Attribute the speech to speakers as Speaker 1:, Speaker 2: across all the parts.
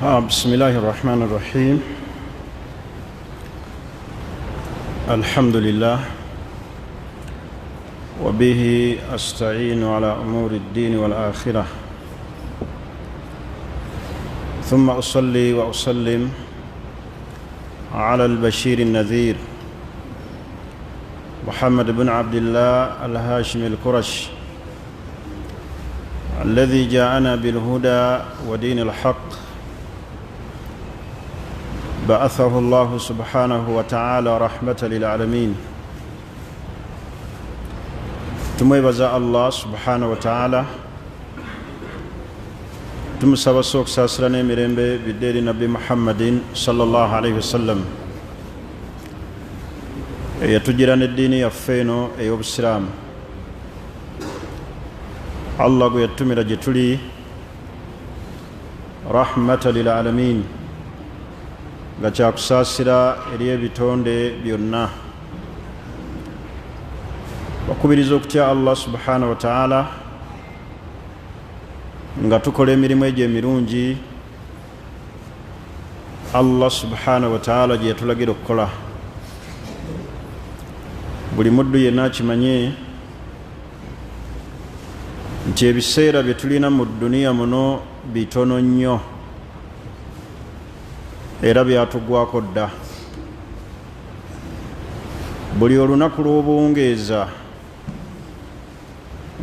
Speaker 1: بسم الله الرحمن الرحيم. الحمد لله وبه أستعين على أمور الدين والآخرة، ثم أصلي وأسلم على البشير النذير محمد بن عبد الله الهاشمي القرشي الذي جاءنا بالهدى ودين الحق، بعثه الله سبحانه وتعالى رحمة للعالمين. Tumwebaza Allah subhanahu wa ta'ala, tumusaba okusaasira n'emirembe bidde eri Nabbi Muhammadin sallallahu alaihi wasallam, eyatugira n'eddiini yaffe eno ey'obusiraamu. Allah gwe yatumira gye tuli rahmata lil alamin, nga kyakusaasira eri ebitonde byonna. Bakubiriza okutya Allah subhanahu wa ta'ala nga tukola emirimu egyo emirungi Allah subhanahu wa ta'ala gye yatulagira okukola. Buli muddu yenna akimanye nti ebiseera bye tulina mu dduniya muno bitono nnyo, era byatugwako dda. Buli olunaku lw'obuwungeeza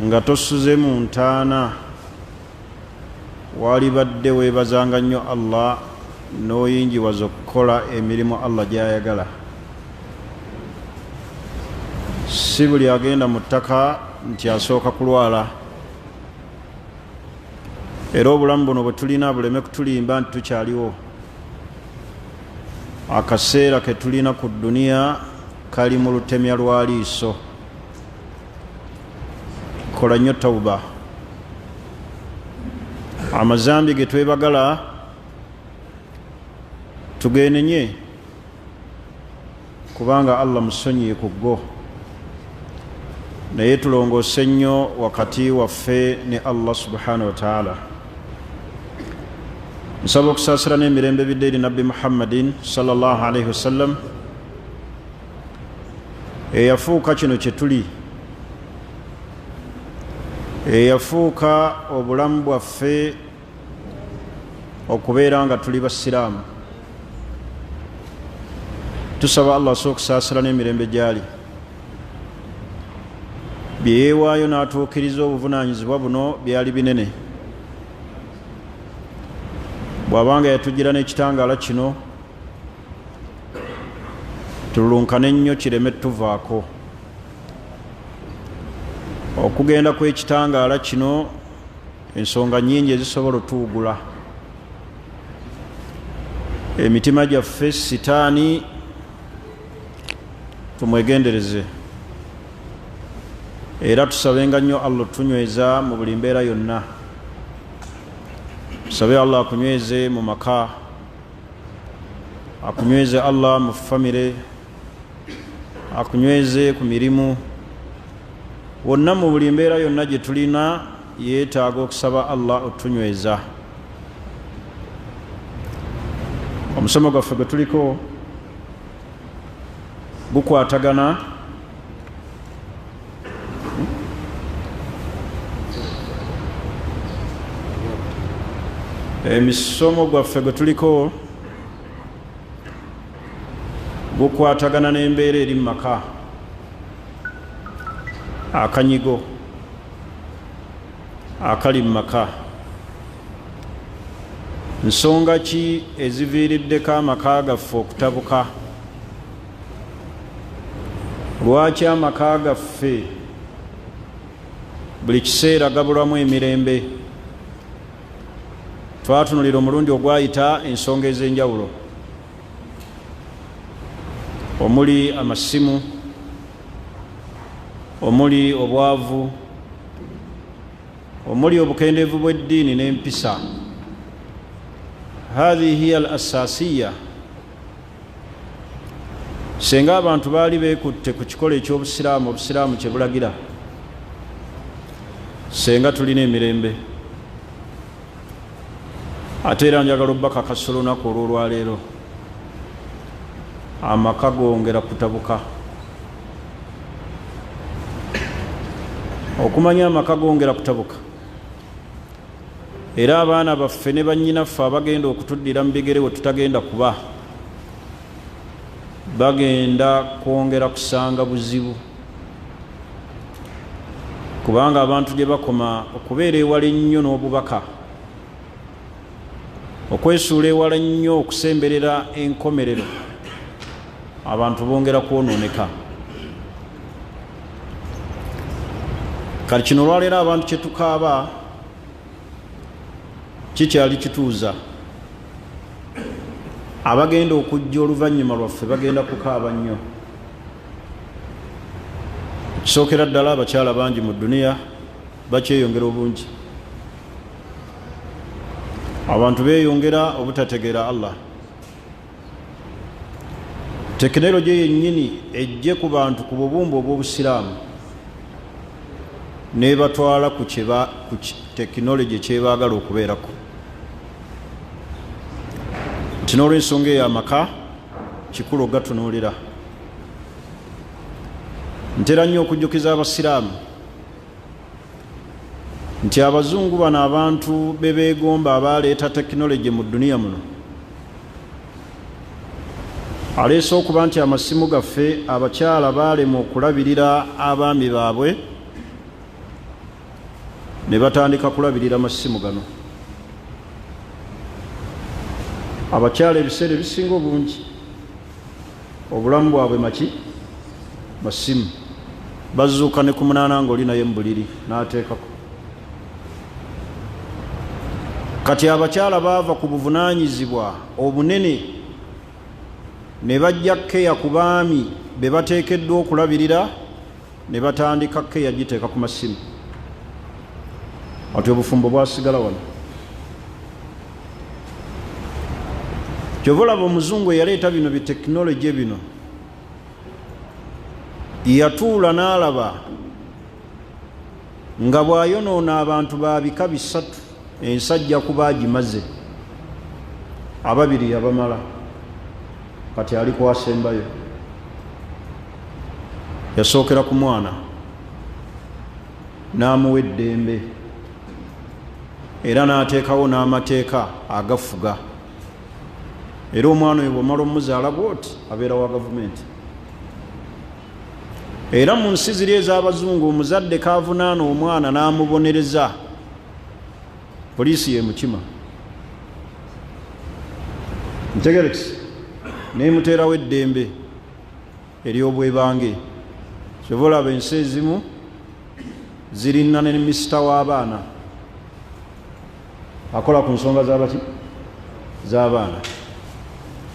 Speaker 1: nga tosuze mu ntaana, walibadde weebazanga nnyo Allah n'oyingiwaza okukola emirimu Allah gy'ayagala. Si buli agenda mu ttaka nti asooka kulwala, era obulamu buno bwe tulina buleme kutulimba nti tukyaliwo. Akaseera ke tulina ku dduniya kali mu lutemya lwa liiso. Kola nnyo tawuba. Amazambi ge twebagala tugenenye, kubanga Allah musonyiye ku ggo, naye tulongoose nnyo wakati waffe ne Allah subhanahu wa ta'ala. Nsaba okusaasira n'emirembe bidde eri Nabbi Muhammadin sallallahu alaihi wasallam, eyafuuka kino kye tuli, eyafuuka obulamu bwaffe okubeera nga tuli basiraamu. Tusaba Allah asobola okusaasira n'emirembe gy'ali, bye yeewaayo n'atuukiriza obuvunaanyizibwa buno byali binene. Bw'abanga yatugira n'ekitangaala kino, tululunkane nnyo kireme tuvaako. Okugenda kw'ekitangaala kino, ensonga nnyingi ezisobola otuwugula emitima gyaffe. Sitaani tumwegendereze, era tusabenga nnyo Allah otunyweza mu buli mbeera yonna. Tusabe Allah akunyweze mu maka, akunyweze Allah mu famire, akunyweze ku mirimu, wonna mu buli mbeera yonna gye tulina yeetaaga okusaba Allah otunyweza. Omusomo gwaffe gwe tuliko gukwatagana emisomo gwaffe gwe tuliko gukwatagana n'embeera eri mu maka, akanyigo akali mu maka. Nsonga ki eziviiriddeko amaka gaffe okutabuka? Lwaki amaka gaffe buli kiseera gabulwamu emirembe? Twatunulira omulundi ogwayita ensonga ez'enjawulo omuli amasimu, omuli obwavu, omuli obukendeevu bw'eddiini n'empisa. Hathihi hiya al asasiya. Senga abantu baali beekutte ku kikolo eky'obusiraamu, obusiraamu kye bulagira, senga tulina emirembe. Ate era njagala obbakakasa olunaku olw'olwaleero, amaka gongera kutabuka. Okumanya amaka gongera kutabuka, era abaana baffe ne bannyinaffe abagenda okutuddira mu bigere we tutagenda kuba bagenda kwongera kusanga buzibu, kubanga abantu gye bakoma okubeera ewala ennyo n'obubaka, okwesuula ewala ennyo okusemberera enkomerero, abantu bongera kwonooneka. Kati kino olwaleero abantu kye tukaaba kikyali kituuza. Abagenda okujja oluvannyuma lwaffe bagenda kukaaba nnyo. Kisookera ddala abakyala bangi mu duniya bakyeyongera obungi, abantu beeyongera obutategeera Allah. Tekinologi yennyini ejje ku bantu ku bubumbe obw'obusiraamu nebatwala ku tekinologi kyebaagala okubeerako. Nti n'olwensonga eyo amaka kikulu ogatunuulira. Ntera nnyo okujjukiza abasiraamu nti abazungu bano abantu be beegomba abaleeta tekinologi mu duniya muno, aleese okuba nti amasimu gaffe abakyala baalema okulabirira abaami baabwe ne batandika kulabirira masimu gano. Abakyala ebiseera ebisinga obungi obulamu bwabwe maki masimu, bazuuka ne ku munaana ng'oli naye mu buliri n'ateekako. Kati abakyala baava ku buvunaanyizibwa obunene ne bajja keya ku baami be bateekeddwa okulabirira, ne batandika keya giteeka ku masimu. Ati obufumbo bwasigala wano. Kyova olaba omuzungu eyaleeta bino bitekinologi bino yatuula n'alaba nga bw'ayonoona abantu ba bika bisatu, ensajja kuba agimaze, ababiri yabamala, kati ali kwasembayo. Yasookera ku mwana n'amuwa eddembe, era n'ateekawo n'amateeka agafuga. Era omwana oyo bw'omala omuzaala bw'oti abeera wa gavumenti. Era mu nsi ziri ez'abazungu omuzadde kavunaana omwana n'amubonereza, poliisi yemukima ntegerekisi n'emuteerawo eddembe ery'obwebange. Kyova olaba ensi ezimu zirina ne minisita w'abaana akola ku nsonga z'abaki z'abaana.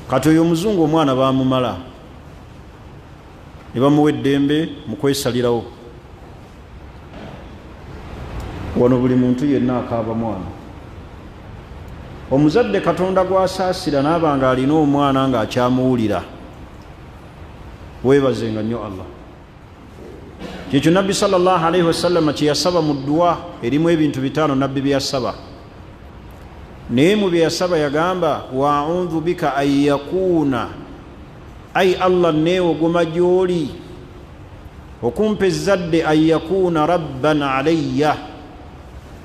Speaker 1: Kati oyo omuzungu omwana baamumala ne bamuwa eddembe mu kwesalirawo. Wano buli muntu yenna akaaba mwana. Omuzadde Katonda gw'asaasira n'aba nga alina omwana ng'akyamuwulira, weebazenga nnyo Allah. Kyekyo Nabbi sallallahu alaihi wasallama kye yasaba mu dduwa erimu ebintu bitaano Nabbi bye yasaba. Naye mu bye yasaba yagamba wa audhu bika an yakuuna, ai Allah neewogoma gy'oli okumpa ezzadde, an yakuuna rabban alayya,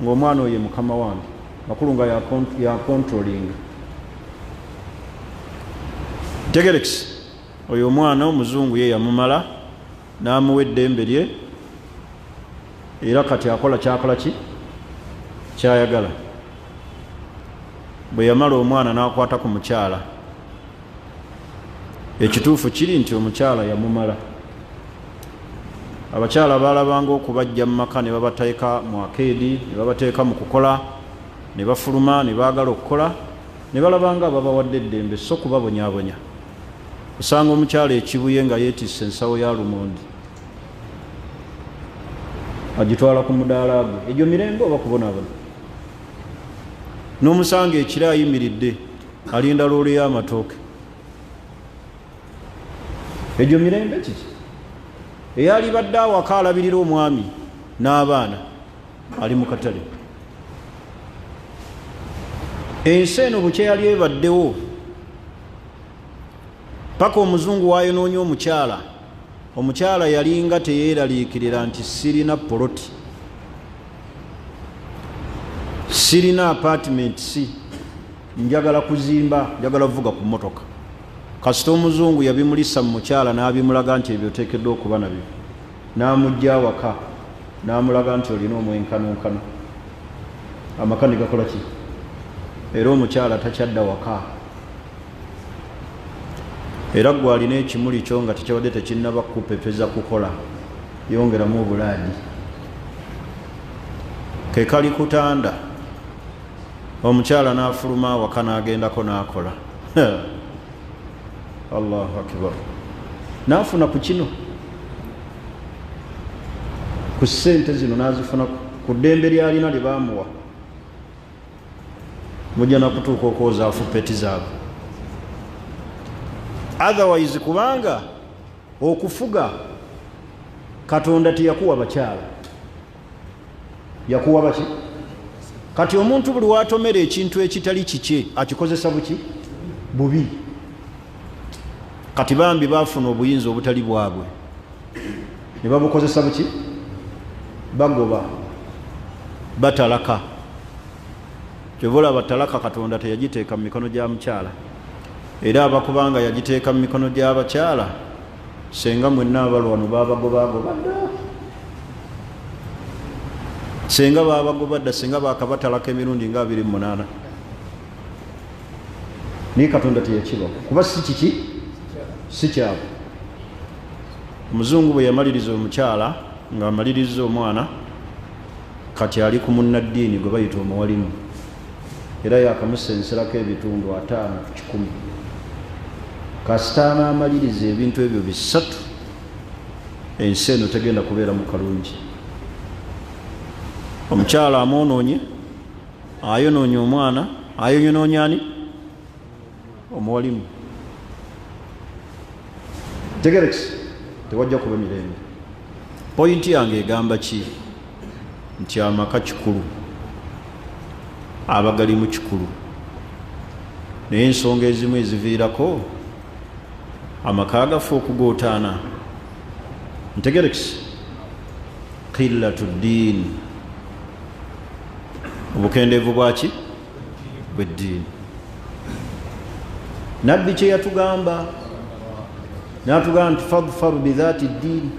Speaker 1: ng'omwana oyo ye mukama wange, makulu nga yakontrolinga. Ntegerekisi oyo omwana omuzungu ye yamumala n'amuwa eddembe lye, era kati akola kyakola ki kyayagala. Bwe yamala omwana n'akwata ku mukyala. Ekituufu kiri nti omukyala yamumala. Abakyala balabanga okubajja mu maka ne babateeka mu akeedi, ne babateeka mu kukola, ne bafuluma ne baagala okukola, ne balabanga ababawadde eddembe, so kubabonyaabonya. Osanga omukyala ekibuye nga yeetisse ensawo ya lumonde agitwala ku mudaala gwe, egyo mirembe oba kubonaabona? N'omusanga ekiro ayimiridde alinda loole y'amatooke, egyo mirembe kiki? Eyalibadde awaka alabirira omwami n'abaana ali mu katale. Ensi eno bukya yali ebaddewo paka omuzungu wayonoonya omukyala. Omukyala yalinga teyeeraliikirira nti sirina poloti, sirina apartment, si njagala kuzimba, njagala kuvuga ku mmotoka. Kasita omuzungu yabimulisa mu mukyala n'abimulaga nti ebyo oteekeddwa okuba nabyo, n'amujja awaka n'amulaga nti olina omwenkanonkano, amaka ne gakola ki? Era omukyala takyadda waka. Era gwe alina ekimuli kyo nga tekyabadde tekinnaba kukupepeza kukola, yongeramu obulaadi ke kali kutanda. Omukyala n'afuluma awaka n'agendako n'akola. Allahu akbar. N'afuna ku kino, ku ssente zino n'azifuna ku ddembe lyalina lye baamuwa. Mujja nakutuuka okwoza afupeti zaabwe otherwise, kubanga okufuga Katonda teyakuwa bakyala, yakuwa baki? Kati omuntu buli watomera ekintu ekitali kikye akikozesa buki? Bubi. Kati bambi bafuna obuyinza obutali bwabwe ne babukozesa buki? Bagoba, batalaka. Kyova olaba talaka Katonda teyagiteeka mu mikono gya mukyala, era abakubanga yagiteeka mu mikono gy'abakyala, senga mwenna abalwano babagobagoba dda, senga babagoba dda, senga bakabatalaka emirundi nga 28. Naye Katonda teyakiba, kuba si kiki, si kyabwe. Omuzungu bwe yamaliriza omukyala ng'amaliriza omwana, kati ali ku munnaddiini gwe bayita omuwalimu, era yakamusenserako ebitundu 50 ku 100. Kasita anaamaliriza ebintu ebyo bisatu, ensi eno tegenda kubeera mu kalungi. Omukyala amwonoonye, ayonoonye omwana, ayonoonye ani? Omuwalimu. Tegerekisi, tewajja kuba mirembe. Pointi yange egamba ki? Nti amaka kikulu, abagalimu kikulu, naye ensonga ezimu eziviirako amaka gaffe okugootaana, ntegerekisi, qillatu ddiini, obukendeevu bwaki? Bweddiini. Nabbi kye yatugamba, n'atugamba nti fadfaru bidhaati ddiini,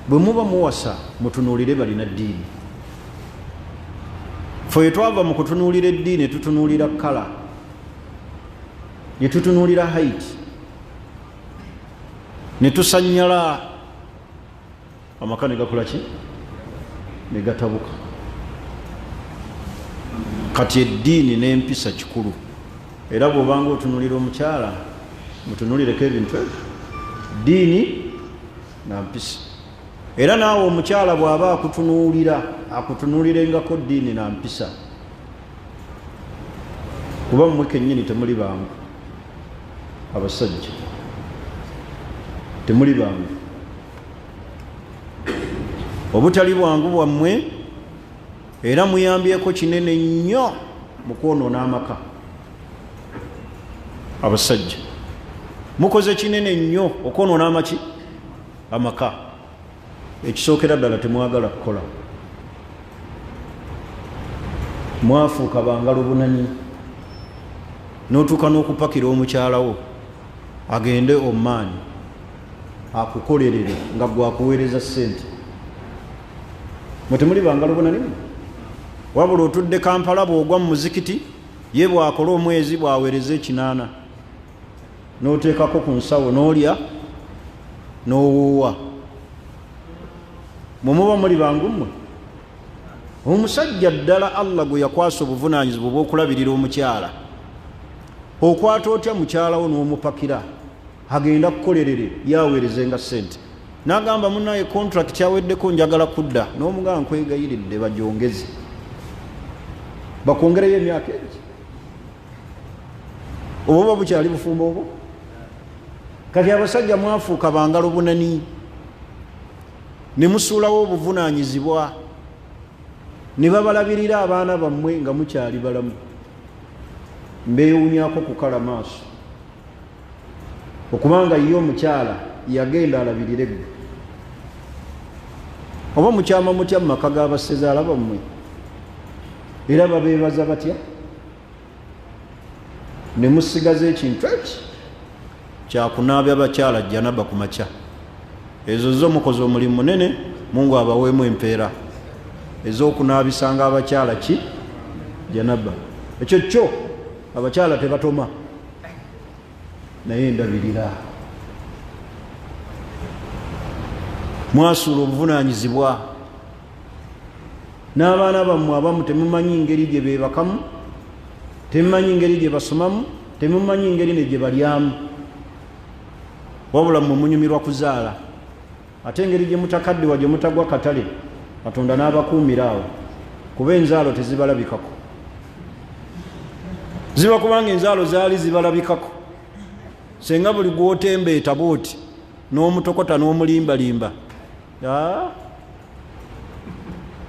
Speaker 1: bwe muba muwasa mutunuulire balina ddiini. Fe twava mu kutunuulira eddiini, tutunuulira kala, ne tutunuulira haiti, ne tusanyala, amaka ne gakola ki? Ne gatabuka. Kati eddiini n'empisa kikulu, era bw'obanga otunuulira omukyala mutunuulireko ebintu ebyo, ddiini na mpisa. Era naawe omukyala bw'aba akutunuulira, akutunuulirengako ddiini na mpisa, kuba mmwe kennyini temuli bangu. Abasajja temuli bangu, obutali bwangu bwammwe era muyambyeko kinene nnyo mu kwonoona amaka. Abasajja mukoze kinene nnyo okwonoona amaki? Amaka. Ekisookera ddala, temwagala kukola, mwafuuka bangalo bunani, n'otuuka n'okupakira omukyalawo agende omaani akukolerere nga gwakuweereza ssente. Mwe temuli bangalo bunani, wabula otudde Kampala, bw'ogwa mu muzikiti, ye bw'akola omwezi bw'aweereza 800, n'oteekako ku nsawo n'olya n'owuuwa. Mwe muba muli bangu mmwe? Omusajja ddala Allah gwe yakwasa obuvunaanyizibwa obw'okulabirira omukyala, okwata otya mukyalawo n'omupakira agenda kukolerere yaweerezenga ssente, n'agamba munaye contract aweddeko njagala kudda, n'omugamba nkwegayiridde bagyongeze, bakwongereyo emyaka egi? Oba oba bukyali bufumbo obwo? Kati abasajja mwafuuka bangalo bunani, ne musuulawo obuvunaanyizibwa, ne babalabirira abaana bammwe nga mukyali balamu. Mbeewunyako kukala maaso okubanga ye omukyala yagenda alabirire ggwe. Oba mukyama mutya mu maka g'abasezaala bammwe? Era babeebaza batya? Ne musigaza ekintu eki kyakunaabya bakyala janaba ku makya. Ezo zo mukoze omulimu munene, Mungu abaweemu empeera ez'okunaabisanga abakyala ki janaba. Ekyo kyo abakyala tebatoma, naye ndabirira mwasuula obuvunaanyizibwa n'abaana bammwe abamu temumanyi ngeri gye beebakamu, temumanyi ngeri gye basomamu, temumanyi ngeri ne gye balyamu, wabula mmwe munyumirwa kuzaala. Ate engeri gye mutakaddiwa, gye mutagwa katale, Katonda n'abakuumira awo, kuba enzaalo tezibalabikako. Ziba kubanga enzaalo zaali zibalabikako, senga buli gwotembeeta bwoti n'omutokota n'omulimbalimba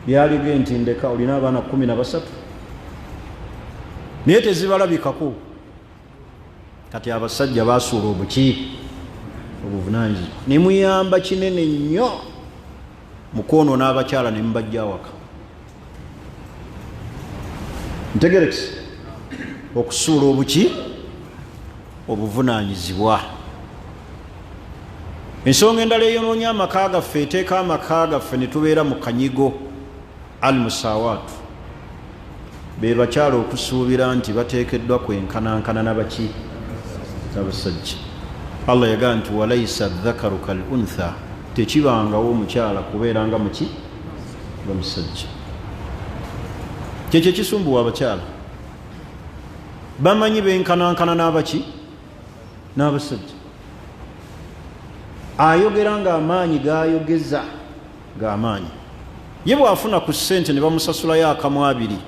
Speaker 1: byalige nti ndeka olina abaana 13, naye tezibalabikako. Kati abasajja basuula obuki obuvunanyizibwa ne muyamba kinene nnyo mu kwonoona abakyala ne mubajja awaka. Ntegerekise okusuula obuki obuvunanyizibwa. Ensonga endala eyonoonya amaka gaffe, eteeka amaka gaffe ne tubeera mu kanyigo, al musawaatu, be bakyala okusuubira nti bateekeddwa kwenkanankana nabaki n'abasajja. Allah yagamba nti walaisa dhakaru kal untha, tekibangawo omukyala kubeera nga muki nga musajja. Kyekyo ekisumbuwa abakyala, bamanyi benkanankana n'abaki n'abasajja. Ayogera ng'amaanyi gayogeza g'amaanyi, ye bw'afuna ku ssente ne bamusasulayo akamu abiri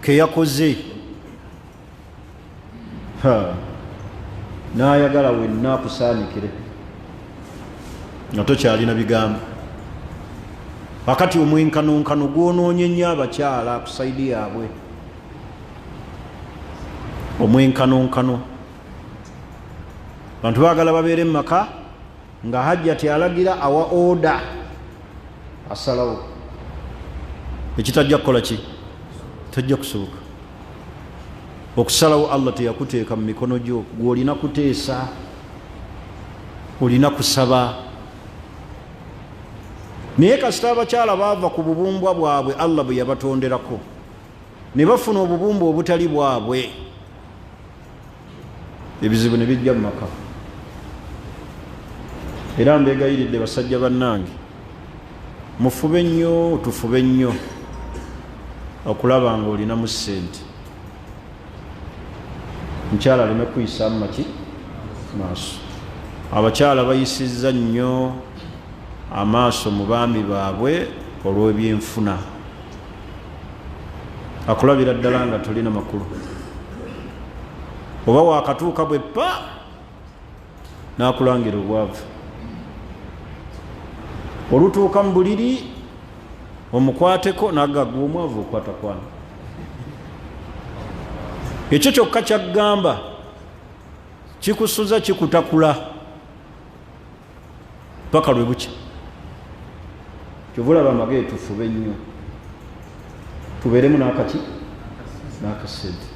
Speaker 1: keyakoze n'ayagala wenna akusaanikire nga tokyalina bigambo. Akati omwenkanonkano gwonoonye nnyo abakyala ku saidi yaabwe. Omwenkanonkano, bantu baagala babeere mu maka nga Hajjati alagira, awa oda, asalawo. Ekitajja kukola ki tajja kusoboka okusalawo. Allah teyakuteeka mu mikono gyo, gw'olina kuteesa, olina kusaba. Naye kasita abakyala baava ku bubumbwa bwabwe Allah bwe yabatonderako ne bafuna obubumbwa obutali bwabwe, ebizibu ne bijja mu maka. Era mbeegayiridde basajja bannange, mufube nnyo, tufube nnyo okulaba nga olinamu ssente, mukyala aleme kuyisaamu maki maaso. Abakyala bayisizza nnyo amaaso mu baami baabwe olw'ebyenfuna. Akulabira ddala nga tolina makulu, oba wakatuuka bwe pa n'akulangira obwavu. Olutuuka mu buliri omukwateko nagagwa omwavu okwata kwana. Ekyo kyokka kyaggamba kikusuza, kikutakula paka lwe bukya. Kyova olaba amagere, tufube nnyo tubeeremu n'akaki n'akasente.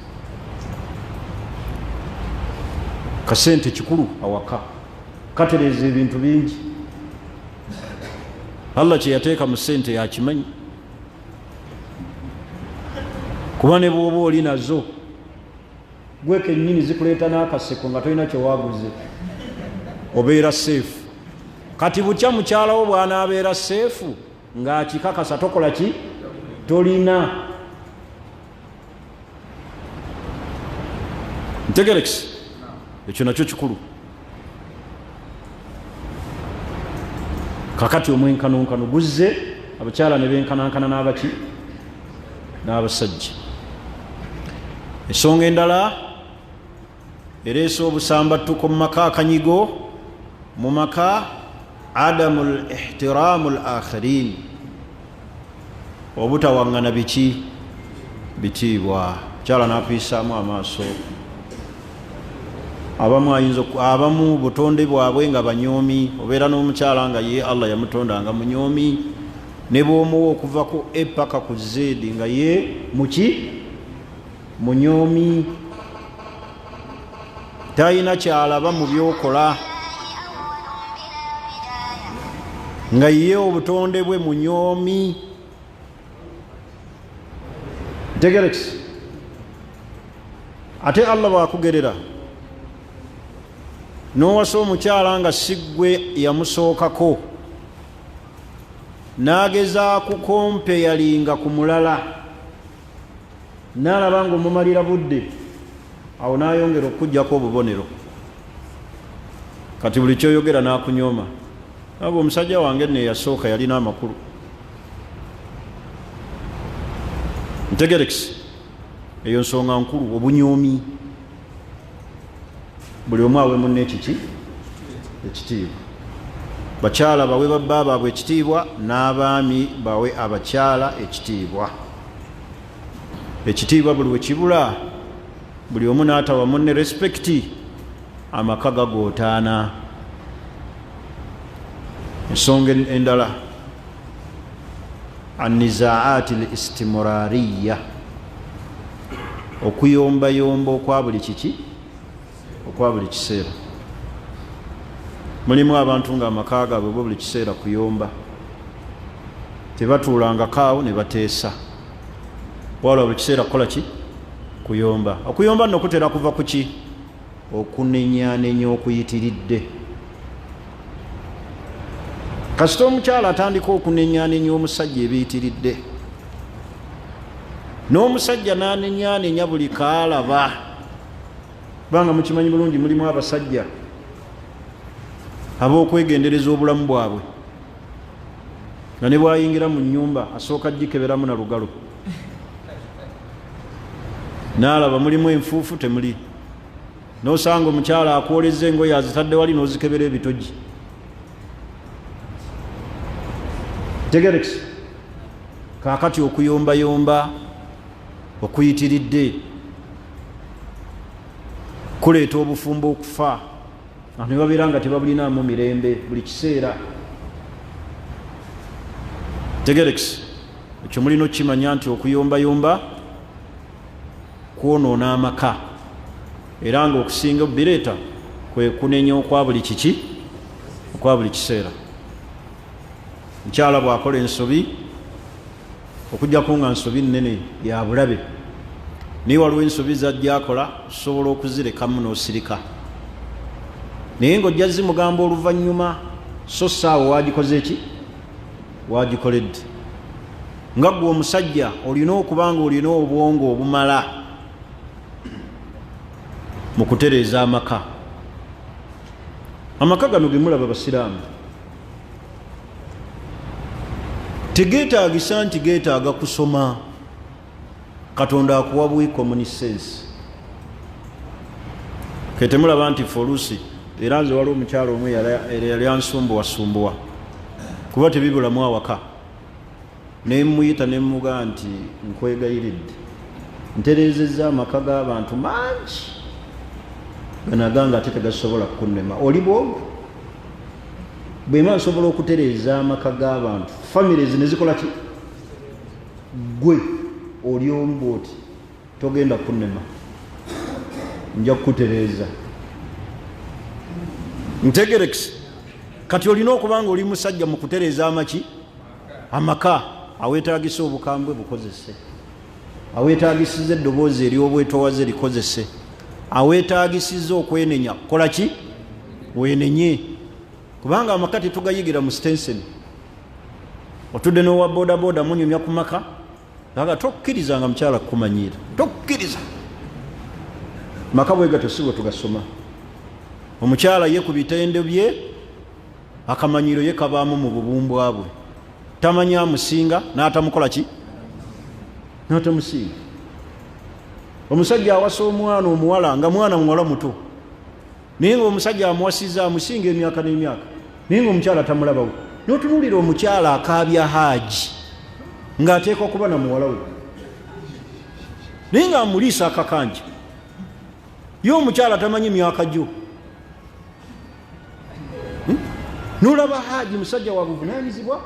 Speaker 1: Kasente kikulu awaka, katereeza ebintu bingi. Allah kyeyateeka mu sente yakimanyi, kuba ne bwoba oli nazo gwe kennyini zikuleeta n'akaseko nga tolina kyewaguze, obeera safe. Kati butya mukyalawo bw'anaabeera safe ng'akikakasa tokola ki tolina? Ntegerekisi ekyo nakyo kikulu. Kakati omwenkanonkano guzze, abakyala ne benkanankana n'abaki n'abasajja. Ensonga endala ereese obusambattuko mu maka, akanyigo mu maka, adamu l ihtiramu l akhirin, obutawaŋŋana biki bitiibwa. Mukyala n'akuyisaamu amaaso. Abamu ayinza abamu butonde bwabwe nga banyoomi, obeera n'omukyala nga ye Allah yamutonda nga munyoomi, ne bw'omuwa okuva ku E paka ku Z nga ye muki munyoomi, talina kyalaba mu byokola, nga ye obutonde bwe munyoomi. Ntegerekisi. Ate Allah bw'akugerera n'owasa omukyala nga si ggwe yamusookako, n'ageza kukompeyalinga ku mulala, n'alaba ng'omumalira budde, awo n'ayongera okukuggyako obubonero. Kati buli kyoyogera n'akunyooma. Abo omusajja wange nno eyasooka yalina amakulu. Ntegerekisi. Eyo nsonga nkulu, obunyoomi. Buli omu awe munne ekiki ekitiibwa. Bakyala bawe babba baabwe ekitiibwa, n'abaami bawe abakyala ekitiibwa. Ekitiibwa buli we kibula, buli omu n'atawa munne respekiti, amaka gagootaana. Ensonga endala, annizaati l istimurariya, okuyombayomba okwa buli kiki, okwa buli kiseera. Mulimu abantu nga amaka gaabwe bo buli kiseera kuyomba, tebatuulangako awo ne bateesa, wala buli kiseera kukola ki? Kuyomba. Okuyomba nno kutera kuva ku ki? Okunenyanenya okuyitiridde. Kasita omukyala atandika okunenyanenya omusajja ebiyitiridde, n'omusajja n'anenyanenya buli kaalaba, kubanga mukimanyi bulungi mulimu abasajja ab'okwegendereza obulamu bwabwe, nga ne bw'ayingira mu nnyumba asooka gikeberamu na lugalo, n'alaba mulimu enfuufu temuli, n'osanga omukyala akwoleza engoye azitadde wali n'ozikebera ebitogi. Tegerekisi. Kaakati okuyombayomba okuyitiridde kuleeta obufumbo okufa, ne babeera nga tebabulinaamu mirembe buli kiseera. Tegerekisi. Ekyo mulina okukimanya nti okuyombayomba kwonoona amaka, era nga okusinga bireeta kwe kunenya okwa buli kiki, okwa buli kiseera. Mukyala bw'akola ensobi, okuggyako nga nsobi nnene ya bulabe, naye waliwo ensobi z'ajja akola osobola okuzirekamu n'osirika, naye ng'ojja zimugamba oluvannyuma, so ssaawa waagikoze ki, waagikoledde. Nga ggwe omusajja olina okuba nga olina obwongo obumala mu kutereeza amaka. Amaka gano ge mulaba basiraamu tegeetaagisa nti geetaaga kusoma. Katonda akuwa buwi common sense. Ke temulaba nti ffe oluusi, era nze waliwo omukyala omu eyali ansumbuwasumbuwa kuba tebibulamu awaka, ne mmuyita ne mmugamba nti nkwegayiridde, ntereezezza amaka g'abantu mangi, gano agange ate tegasobola kunnema. Oli bwongo bwema nsobola okutereeza amaka g'abantu, families ne zikola ki? Ggwe oli omu bw'oti togenda kunnema, nja kukutereeza. Ntegerekisi. Kati olina okuba nga oli musajja mu kutereeza amaki amaka. Aweetaagisa obukambwe bukozese, aweetaagisiza eddoboozi ery'obwetowaze likozese, aweetaagisiza okwenenya kola ki, weenenye, kubanga amaka tetugayigira mu sitenseni. Otudde n'owa bodaboda munyumya ku maka, aga tokkiriza nga mukyala kukumanyiira, tokkiriza. Maka bwe gatyo si bwe tugasoma. Omukyala ye ku bitendo bye akamanyiiro ye kabaamu mu bubumbwa bwe, tamanyi amusinga n'atamukola ki, n'atamusinga. Omusajja awasa omwana omuwala nga mwana muwala muto, naye nga omusajja amuwasiza amusinga emyaka n'emyaka, naye nga omukyala tamulabawo. N'otunuulira omukyala akaabya haaji ng'ateekwa kuba na muwala we. Naye nga amuliisa akakanja. Ye omukyala tamanyi myaka gyo. Nolaba Haji musajja wa buvunanyizibwa,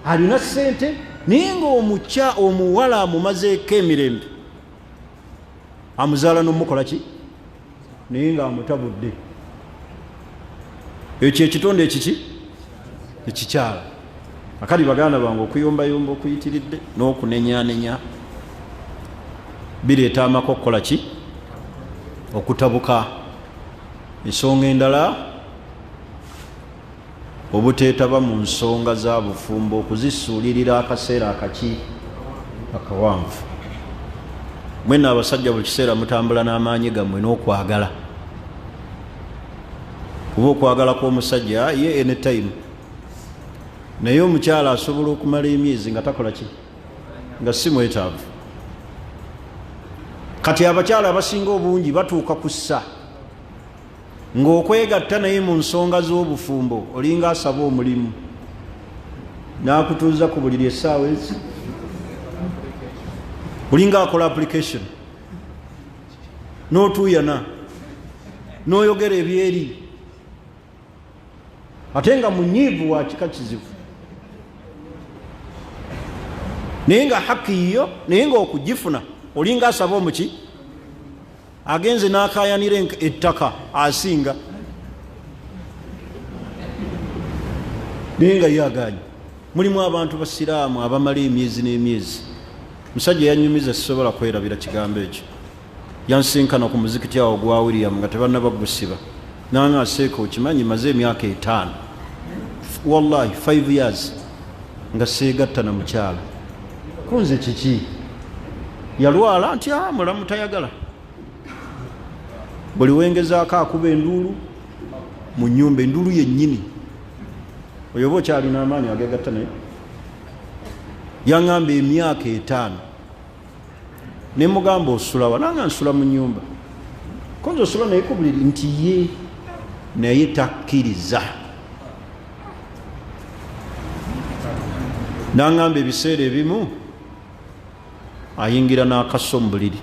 Speaker 1: alina ssente, naye nga omuwala amumazeeko emirembe, amuzaala n'omukola ki, naye nga amutabudde. Ekyo ekitonde ekiki ekikyala. Akali baganda bange, okuyombayomba okuyitiridde n'okunenyanenya bireeta amaka okukola ki, okutabuka. Ensonga endala, obuteetaba mu nsonga za bufumbo, okuzisuulirira akaseera akaki akawanvu. Mwenna abasajja buli kiseera mutambula n'amaanyi gammwe n'okwagala, kuba okwagala kw'omusajja ye anytime, naye omukyala asobola okumala emyezi nga takola ki, nga si mwetaavu. Kati abakyala abasinga obungi batuuka kussa ng'okwegatta naye mu nsonga z'obufumbo olinga asaba omulimu, n'akutuuza ku buliri essaawa ezi, olinga akola application, n'otuuyana n'oyogera ebyeri, ate nga munyiivu wa kika kizibu, naye nga haki yiyo, naye nga okugifuna olinga asaba omuki, agenze n'akayanira ettaka asinga, naye nga ye aganye. Mulimu abantu basiraamu abamala emyezi n'emyezi. Musajja yanyumiza, sisobola kwerabira kigambo ekyo, yansinkana ku muzikiti awo gwa William nga tebannaba gusiba, nanga aseeka, okimanyi maze emyaka 5, wallahi 5 years nga seegatta na mukyala. Kunze kiki? Yalwala nti mulamu tayagala, buli wengezaako akuba enduulu mu nnyumba, enduulu yennyini. Oyo oba okyalina amaanyi agegatta naye? Yaŋŋamba emyaka 5. Ne mugamba osulawa? Nanga nsula mu nnyumba. Konze osula naye ku buliri? Nti ye, naye takkiriza. Naŋŋamba ebiseera ebimu ayingira n'akaso mu buliri.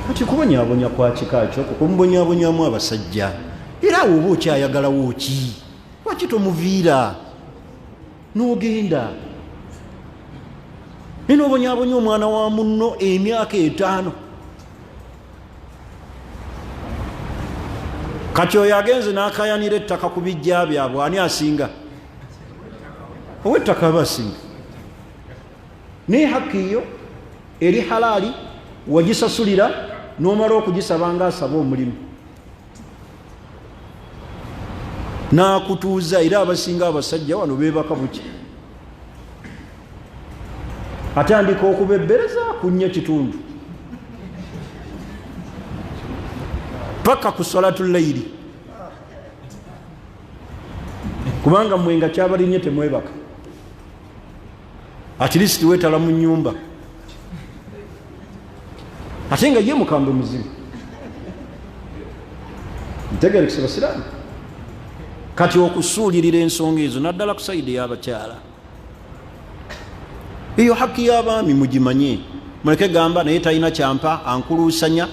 Speaker 1: Kati kubonyabonya kwa kika kyo kumubonyabonyamu abasajja, era awo oba okyayagalawo ki? Lwaki tomuviira n'ogenda naye n'obonyabonya omwana wa munno emyaka 5? Kati oyo agenze n'akayanira ettaka ku bijja byabwe, ani asinga? Ow'ettaka aba asinga. Naye haki yo eri halaali, wagisasulira n'omala okugisaba nga asaba omulimu n'akutuuza. Era abasinga abasajja wano beebaka buki, atandika okubebbereza ku 4:15 paka ku salatu layiri, kubanga mmwe nga kyabalinye temwebaka, at least weetala mu nnyumba, ate nga ye mukambwe muzibu. Ntegerekese basiraamu. Kati okusuulirira ensonga ezo naddala ku sayidi y'abakyala, eyo haki y'abaami mugimanye. Muleke gamba naye talina kyampa, ankuluusanya.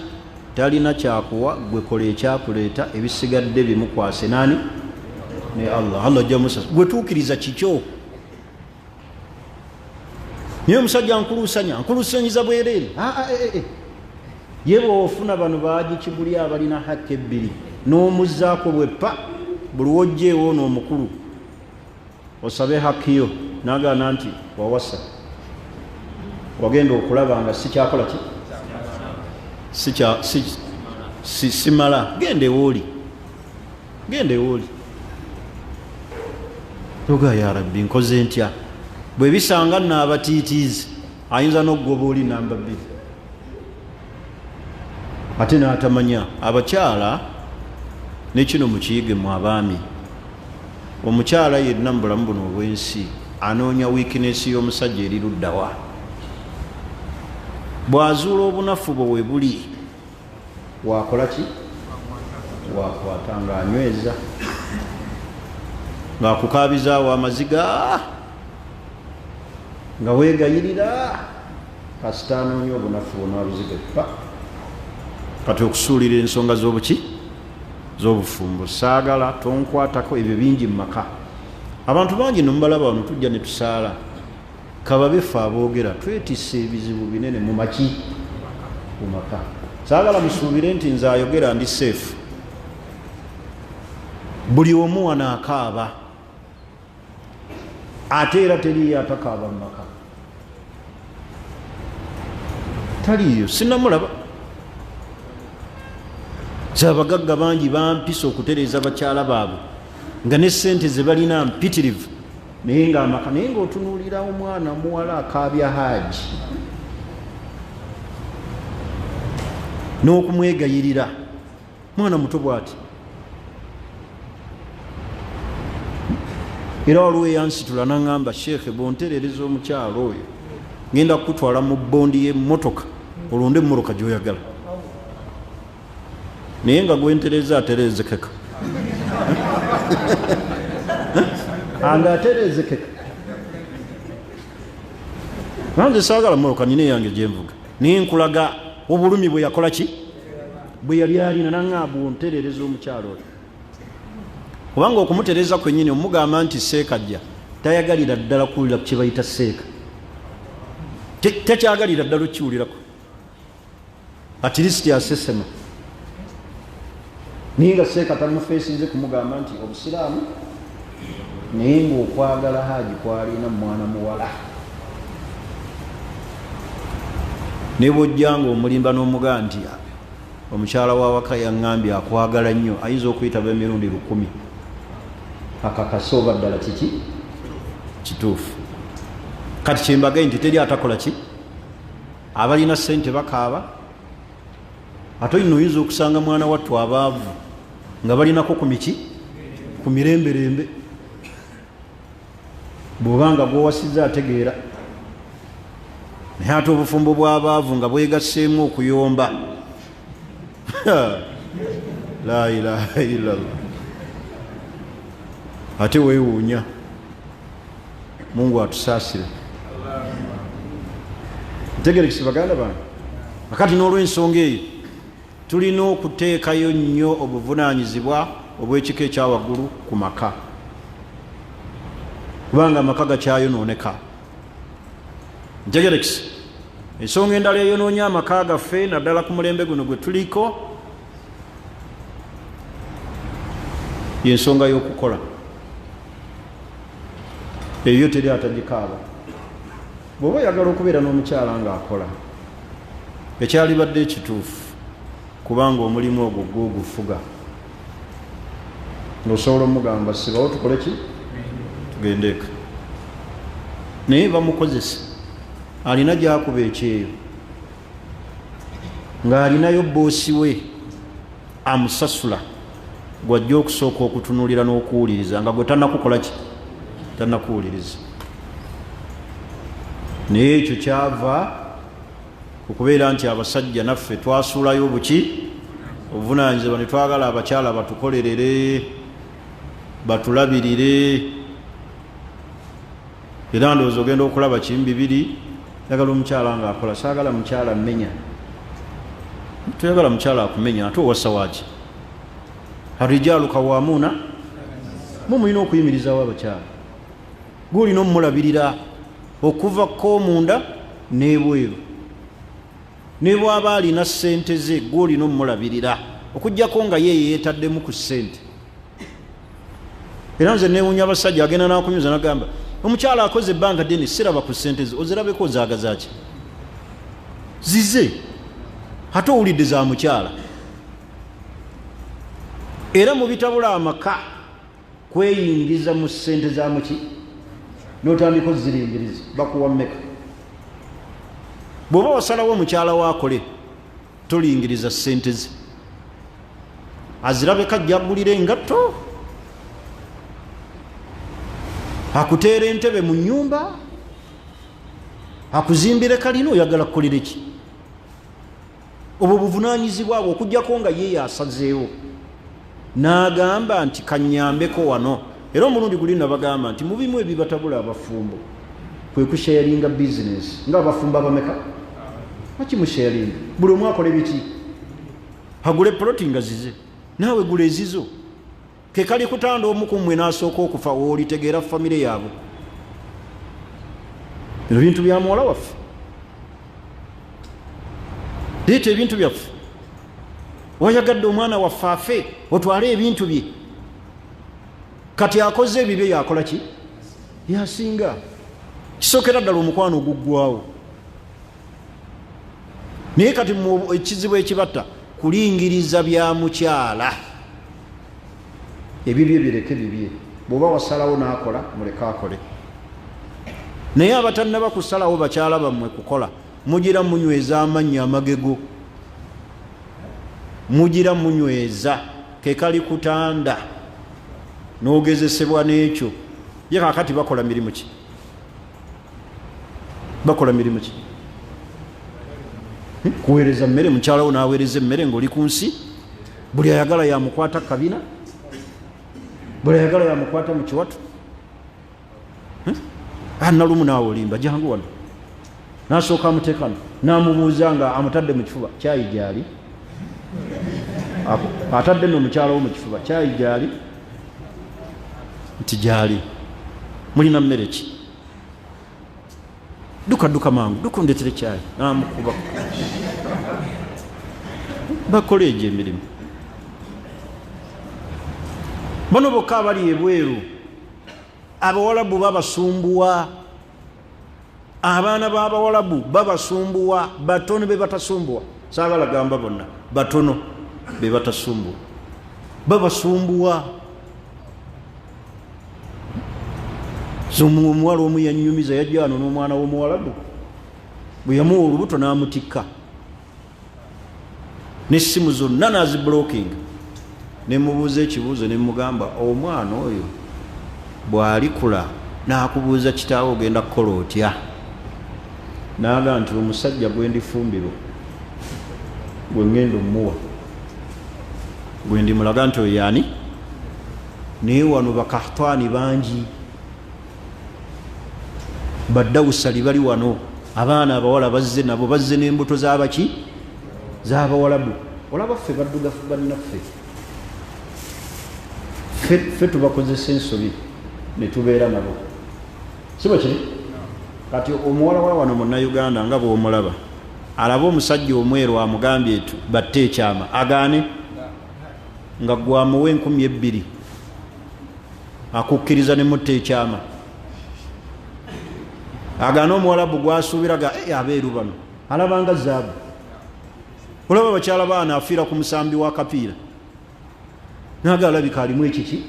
Speaker 1: Talina kyakuwa, gwe kola ekyakuleeta, ebisigadde bimukwase nani? Ne Allah. Allah ajja musasa, gwe tuukiriza kikyo. Naye omusajja ankuluusanya, ankuluusanyiza bwereere. Ye bw'ofuna bano baagikiguli abalina haki 2 n'omuzzaako bweppa, buli wojja ewoono omukulu osabe haki yo, n'agaana nti wawasa, wagenda okulaba nga sikyakola ki, simala, genda ewooli, genda ewooli. Toga ya Rabbi, nkoze ntya? Bwe bisanga nno abatiitiizi, ayinza n'okugoba oli namba 2, ate n'atamanya. Abakyala ne kino mukiyige mu abaami, omukyala yenna mu bulamu buno obw'ensi anoonya weakness y'omusajja eri luddawa. Bw'azuula obunafu bwe we buli, wakola ki? Wakwata ng'anyweza, ng'akukabizaawo amaziga, nga weegayirira. Kasita anoonya obunafu bunabuziga pa kati okusuulira ensonga z'obuki z'obufumbo, saagala tonkwatako. Ebyo bingi mu maka, abantu bangi nomubalaba wano tujja ne tusaala kababe ffe aboogera twetisse ebizibu binene mu maki mu maka. Saagala musuubire nti nze ayogera ndi safe. Buli omu wano akaaba, ate era teriiyo atakaaba mu maka, taliiyo, sinamulaba. Abagagga bangi bampisa okutereeza bakyala baabwe nga ne sente ze balina mpitirivu, naye nga amaka, naye ngaotunuulira omwana muwala akaabya haaji n'okumwegayirira, mwana muto bwati. Era waliwo eyansitula naŋŋamba, sheekhe, bwonterereza omukyalo oyo ngenda kukutwala mu bondi y'emmotoka olonde emmotoka gy'oyagala. Naye nga gwentereza aterezekeka, anga aterezekeka. Nanze saagala mmotoka, nina eyange gyenvuga, naye nkulaga obulumi bwe yakola ki bwe yali alina. Naŋŋamba bwonterereza omukyalo oyo, kubanga okumutereza kwennyini omugamba nti seekajja tayagalira ddala kuwulira ku kye bayita seeka, takyagalira ddala okukiwulirako, at least asesema. Naye nga seeka tamufeesinze kumugamba nti obusiraamu, naye ngaokwagala haaji kwalina mwana muwala. Ne bwojjanga omulimba n'omugaa nti omukyala wawaka yaŋŋambye akwagala nnyo, ayinza okuyitaba emirundi 1000 akakase oba ddala kiki kituufu. Kati kyembagaye nti teri atakola ki, abalina sente bakaaba, ate olina oyinza okusanga mwana wattu abaavu nga balinako ku miki ku miremberembe, bw'obanga gwowasiza ategeera. Naye ate obufumbo bw'abaavu nga bwegasseemu okuyomba, la ilaha illallah, ate weewuunya. Mungu atusaasire. Ntegerekese baganda bange. Akati n'olw'ensonga eyo tulina okuteekayo nnyo obuvunaanyizibwa obw'ekika ekyawaggulu ku maka, kubanga amaka gakyayonooneka. Ntegerekese ensonga endala eyonoonya amaka gaffe, naddala ku mulembe guno gwe tuliko, yensonga y'okukola. Eyo teri atagikaaba. Bw'oba oyagala okubeera n'omukyala ng'akola, ekyalibadde ekituufu, kubanga omulimu ogwo gwogufuga, ng'osobola omugamba sibawo tukole ki tugendeeka, naye bamukozesa alina gyakuba ekyeyo ng'alinayo boosi we amusasula, gwajja okusooka okutunuulira n'okuwuliriza nga gwe tannakukola ki tannakuwuliriza. Naye ekyo kyava okubeera nti abasajja naffe twasuulayo obuki obuvunaanyizibwa ne twagala abakyala batukolerere batulabirire. Era ndowooza ogenda okulaba kimu bibiri: njagala omukyala ng'akola, saagala mukyala mmenya. Toyagala mukyala akumenya, ate owasa waaki? Arijaalu kawamuuna, mu mulina okuyimirizawo abakyala, gwolina omulabirira okuva ko munda n'ebweru. Ne bw'aba alina ssente ze, gwolina omulabirira, okugjako nga ye yeetaddemu ku ssente. Era nze newunya abasajja agenda nakunyuza nagamba omukyala akoze ebbanga ddene siraba ku ssente ze. Ozirabeko ozaagazaki zize? Ate owulidde za mukyala. Era mu bitabula amaka kweyingiza mu ssente za muki notandika oziringiriza bakuwa mmeka. Bw'oba wasalawo omukyala waakole, tolingiriza ssente ze, azirabeko ajja agulira engatto, akuteera entebe mu nyumba, akuzimbire kalina. Oyagala kukolere ki? Obwo buvunanyizibwa bwe, okugjako nga ye yasazeewo n'agamba nti kanyambeko wano. Era omulundi guli nabagamba nti mubimu ebibatabula abafumbo kwe kusharinga bizinesi. Nga abafumbo abameka Lwaki musharinga? Buli omu akole biki? Agule ploti nga zize, naawe gula ezizo. Kekali kutanda omu ku mmwe n'asooka okufa, woolitegeera famire yaabwe. Bino bintu bya muwala waffe, leeta ebintu byaffe. Wayagadde omwana waffe afe otwale ebintu bye. Kati akoze ebibye, yakola ki? Yasinga. Kisookera ddala omukwano oguggwawo. Naye kati ekizibu ekibatta kulingiriza bya mukyala. Ebibye bireke bibye, bw'oba wasalawo n'akola muleke akole. Naye abatannaba kusalawo bakyala bammwe kukola, mugira munyweza amannya amagego, mugira munyweza kekali kutanda n'ogezesebwa n'ekyo. Ye kakati bakola mirimu ki? Bakola mirimu ki? Kuweereza mmere. Mukyalawo n'aweereza emmere ng'oli ku nsi. Buli ayagala yamukwata kabina, buli ayagala yamukwata mu kiwatu. Nalumu naawe olimba, jangu wano. Nasooka amuteekano n'amubuuza nga amutadde mu kifuba, kyayi gyali? Atadde nno omukyala wo mu kifuba, kyayi gyali? Nti gyali. Mulina mmere ki? Duka duka mangu, duka ondeetere kyayi. Namukuba. Bakola egyo emirimu. Bano bokka abali ebweru, abawalabu babasumbuwa, abaana b'abawalabu babasumbuwa. Batono be batasumbuwa, saagala gamba bonna, batono be batasumbuwa, babasumbuwa. Omuwala omu yanyumiza, yajja wano n'omwana w'omuwalabu, bwe yamuwa olubuto n'amutikka n'essimu zonna n'aziblockinga. Nemubuuza ekibuuzo, nemugamba, omwana oyo bw'alikula n'akubuuza kitaawe, ogenda kukola otya? N'agamba nti omusajja gwe ndifumbirwa gwe ŋŋenda omuwa, gwe ndimulaga nti oyo yaani. Naye wano bakahtwani bangi, baddawusali bali wano, abaana abawala bazze nabo, bazze n'embuto z'abaki? Z'abawalabu. Olaba ffe baddugafu bannaffe, ffe tubakozesa ensobi ne tubeera nabo, si bwe kiri? Kati omuwala wa wano Munnayuganda nga bw'omulaba, alaba omusajja omweru amugambye batte ekyama, agaane? Nga gwamuwa 2000 akukkiriza ne mutta ekyama, agaane? Omuwalabu gwasuubira ga abeeru bano alabanga zaabu. Olaba bakyala baana afiira ku musambi wa kapiira, naga alabika alimu ekiki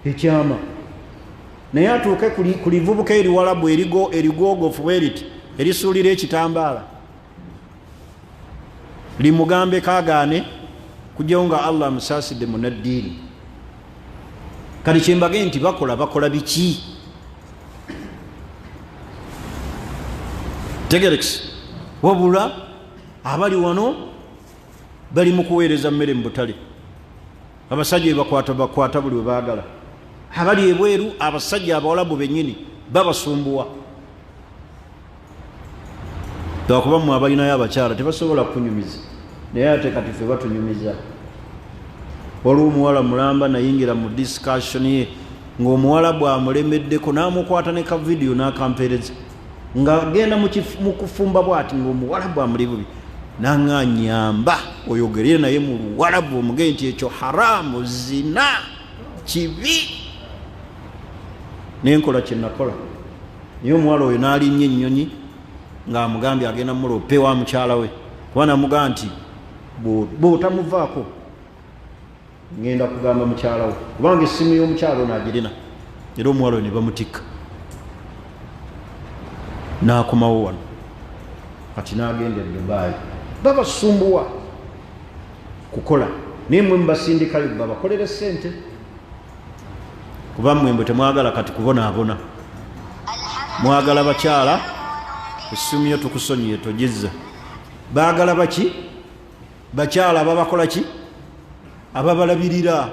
Speaker 1: ekyama. Naye atuuke ku livubuka eriwalabu erigoogofu bwe riti, erisuulira ekitambaala, limugambe kagaane, kujjawo nga Allah amusaasidde munaddiini. Kati kyembage nti bakola bakola biki? Tegerekisi. Wabula abali wano bali mu kuweereza mmere mu butale, abasajja bebakwata bakwata buli we baagala. Abali ebweru, abasajja abawalabu bennyini babasumbuwa, lwakuba mmwe abalinayo abakyala tebasobola kukunyumiza. Naye ate kati ffe batunyumiza. Waliwo omuwala mulamba nayingira mu discussion ye ng'omuwalabu amulemeddeko, n'amukwata ne ka vidiyo n'akampeereza ng'agenda mu kufumba bw'ati ng'omuwalabu amuli bubi. Naŋŋanyamba oyogerere naye mu luwalabu, omugee nti ekyo haramu, zina, kibi. Nenkola kyenakola, naye omuwala oyo n'alinnya ennyonyi ng'amugambye agenda mulope wa mukyala we, kuba namugamba nti bw'otamuvaako ngenda kugamba mukyala we, kubanga essimu y'omukyala ono agirina. Era omuwala oyo ne bamutikka n'akomawo wano, kati n'agenda e Dubayi. Babasumbuwa kukola, naye mwe mubasindikayo babakolere sente, kuba mmwe mbwe temwagala kati kubonaabona, mwagala bakyala. Essimu yo tukusonyiye, togizza. Baagala baki? Bakyala ababakola ki? Ababalabirira,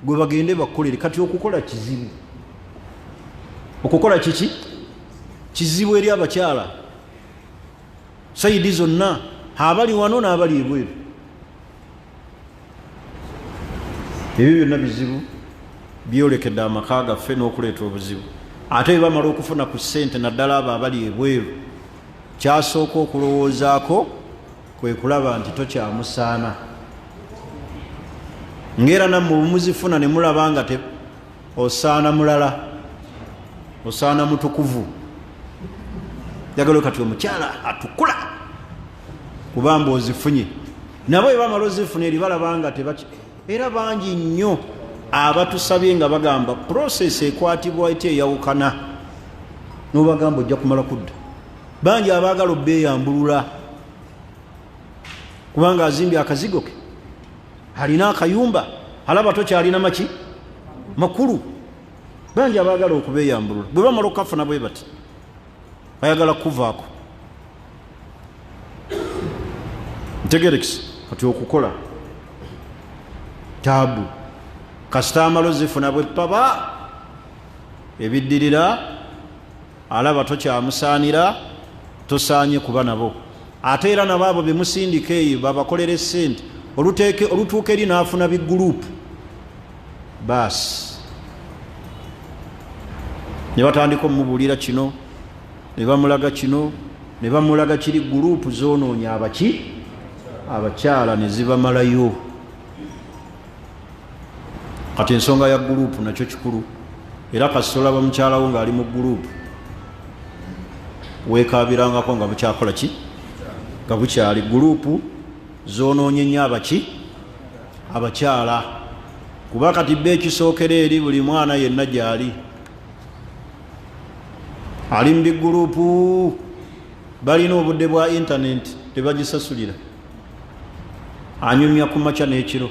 Speaker 1: gwe bagende bakukolere. Kati okukola kizibu, okukola kiki? Kizibu eri abakyala. Sayidi zonna, abali wano n'abali ebweru. Ebyo byonna bizibu byolekedde amaka gaffe n'okuleeta obuzibu. Ate bwe bamala okufuna ku ssente, naddala abo abali ebweru, kyasooka okulowoozaako kwe kulaba nti tokyamusaana. Ng'era nammwe bwe muzifuna ne mulaba nga osaana mulala, osaana mutukuvu. Njagala kati omukyala atukula kubamba ozifunye. Nabo bwe bamala ozifuna eri balaba nga tebaki. Era bangi nnyo abatusabye nga bagamba process ekwatibwa etya eyawukana, n'obagamba ojja kumala kudda. Bangi abaagala obbeeyambulula kubanga azimbye akazigo ke, alina akayumba, alaba tokyalina maki makulu. Bangi abaagala okubeeyambulula bwe bamala okukafuna bwe bati bayagala kuvaako. Ntegerekisi kati okukola taabu kasita amala zifuna bwe paba ebiddirira, alaba tokyamusaanira, tosaanye kuba nabo. Ate era nabo abo bemusindika eyo babakolera esente, olutuuka eri n'afuna bigurupu baasi ne batandika omumubuulira kino, ne bamulaga kino, ne bamulaga kiri. Gurupu zonoonya abaki abakyala ne zibamalayo. Kati ensonga ya gurupu nakyo kikulu. Era kasita olaba mukyalawo ng'ali mu gurupu, weekabirangako nga bukyakola ki, nga bukyali. Gurupu zonoonye nnyo abaki abakyala, kuba kati ba ekisookera eri buli mwana yenna gyali ali mu bigurupu. Balina obudde bwa intaneti, tebagisasulira, anyumya ku makya n'ekiro,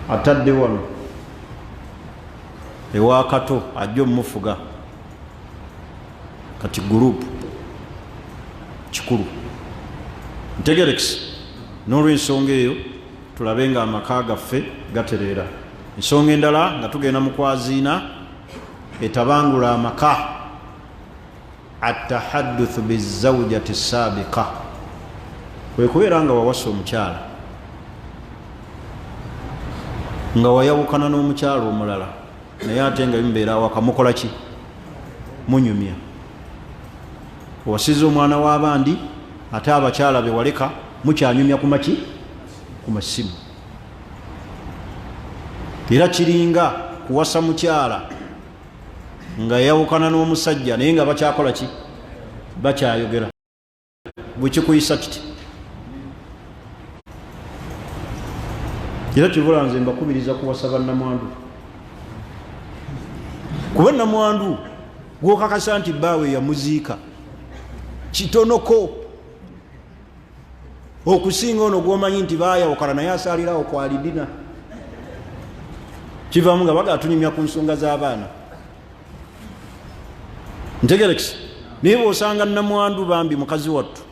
Speaker 1: atadde wano ewakato ajja omumufuga. Kati gurupu kikulu, ntegerekisi. N'olwensonga eyo tulabe nga amaka gaffe gatereera. Ensonga endala nga tugenda mu kwaziina etabangula amaka, atahadduthu bizaujati sabiqa, kwe kubeera nga wawasa omukyala nga wayawukana n'omukyala omulala, naye ate nga bimubeera awaka mukola ki? Munyumya. Owasiza omwana w'abandi, ate abakyala bewaleka mukyanyumya ku maki, ku masimu. Era kiringa kuwasa mukyala nga yawukana n'omusajja, naye nga bakyakola ki? Bakyayogera. Bwekikuyisa kiti era kivula. Nze mbakubiriza kuwasa bannamwandu, kuba namwandu gwokakasa nti bbaawe yamuziika kitonoko okusinga ono gwomanyi nti bayawukana naye asalirawo kwalidina. Kivamu nga baga tunyumya ku nsonga z'abaana. Ntegerekisi. Naye bwosanga namwandu, bambi mukazi wattu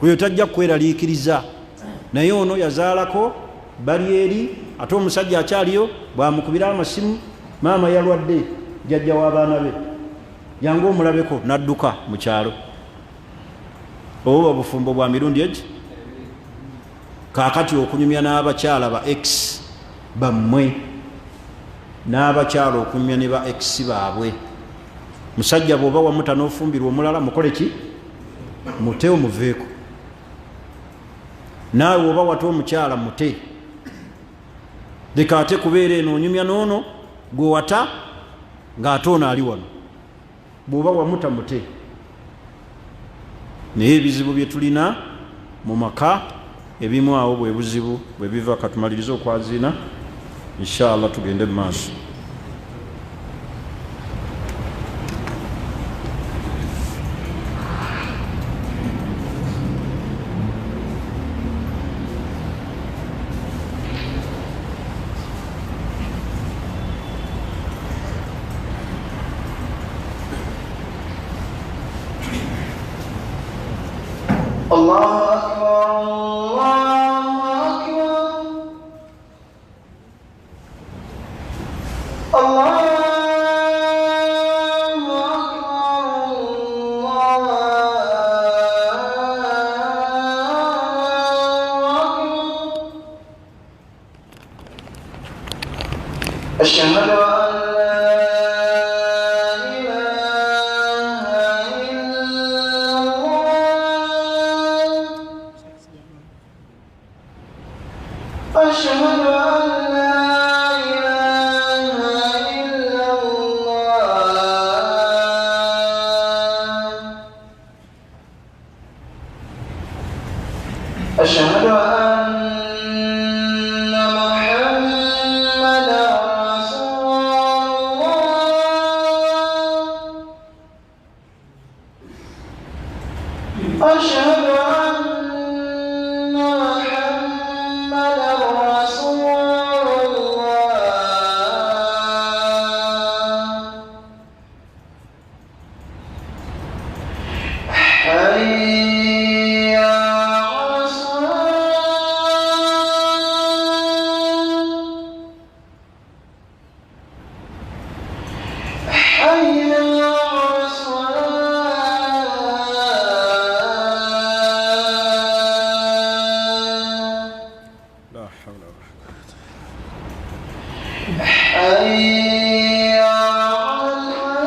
Speaker 1: oyo tajja kweraliikiriza, naye ono yazaalako bali eri, ate omusajja akyaliyo, bwamukubira amasimu, maama yalwadde, jjajja w'abaana be jangu omulabeko, nadduka mu kyalo. Obuba bufumbo bwa mirundi egi. Kaakati okunyumya n'abakyala ba ex bammwe, n'abakyala okunyumya ne ba ex baabwe. Musajja bw'oba wamuta n'ofumbirwa omulala, mukole ki? Mute, omuveeko. Naawe oba wata omukyala, mute. Leka ate kubeera eno onyumya n'ono gwe wata ng'ate ono ali wano. Bw'oba wamuta, mute. Naye ebizibu bye tulina mu maka ebimu awo bwe buzibu bwe biva. Katumalirize okwaziina, inshallah tugende mu maaso.
Speaker 2: الله أكبر، الله أكبر، الله أكبر، الله أشهد أن محمدا رسول الله. أشهد أن محمدا رسول الله. حي على الصلاة. حي على الصلاة.
Speaker 1: La hawla wala quwwata.
Speaker 2: حي على الفلاح.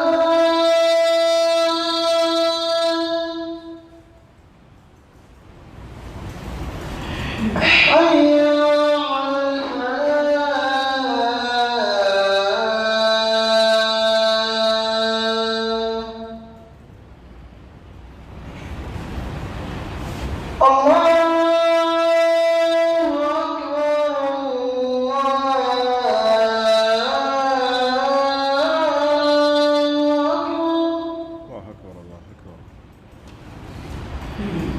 Speaker 2: حي على الفلاح. الله أكبر الله أكبر.
Speaker 1: Allahu akbar, Allahu akbar.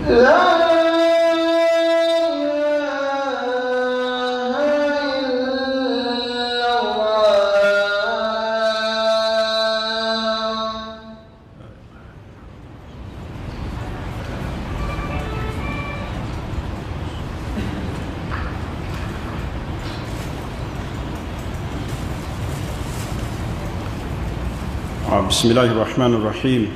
Speaker 2: لا إله إلا الله.
Speaker 1: Bismillahi rahmani rahim.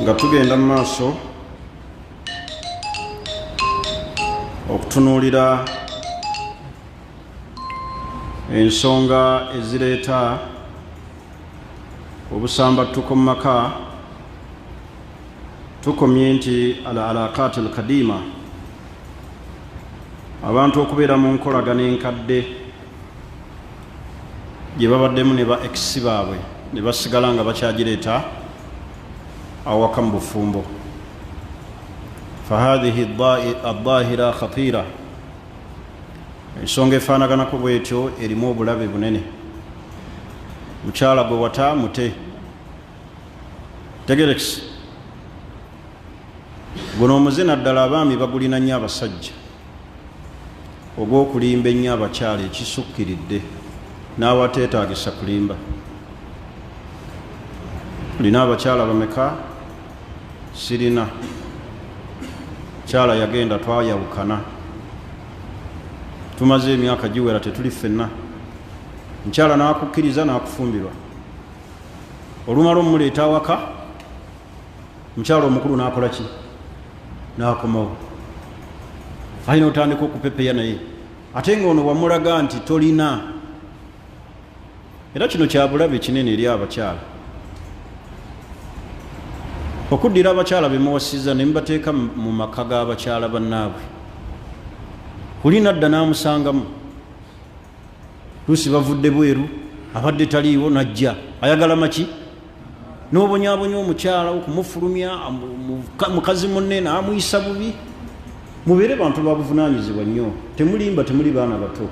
Speaker 1: Nga tugenda mu maaso okutunuulira ensonga ezireeta obusambattuko mu maka, tukomye nti al alaqat al kadima, abantu okubeera mu nkolagana enkadde gye babaddemu ne ba ex baabwe ne basigala nga bakyagireeta awaka mu bufumbo. Fahadhihi adhahira khatira, ensonga efaanaganako bwetyo erimu obulabe bunene. Mukyala gwe wata mute, tegerekisi guno omuze naddala abaami bagulina nnyo abasajja ogw'okulimba ennyo abakyala ekisukkiridde n'awateetaagisa kulimba. Olina abakyala bameka? Sirina. Kyala yagenda twayawukana, tumaze emyaka giwera tetuli ffenna. Mukyala n'akukkiriza n'akufumbirwa, olumala omuleeta awaka, mukyala omukulu n'akola ki? N'akomawo. Alina otandika okupepeya naye, ate ng'ono wamulaga nti tolina. Era kino kya bulabe kinene eri abakyala, okuddira abakyala be muwasizza ne mubateeka mu maka g'abakyala bannaabwe. Olina dda n'amusangamu, luusi bavudde bweru, abadde taliiwo n'ajja ayagala maki, n'obonyaabonya omukyala okumufulumya mukazi munne n'amuyisa bubi. Mubeere bantu babuvunaanyizibwa nnyo, temulimba, temuli baana bato.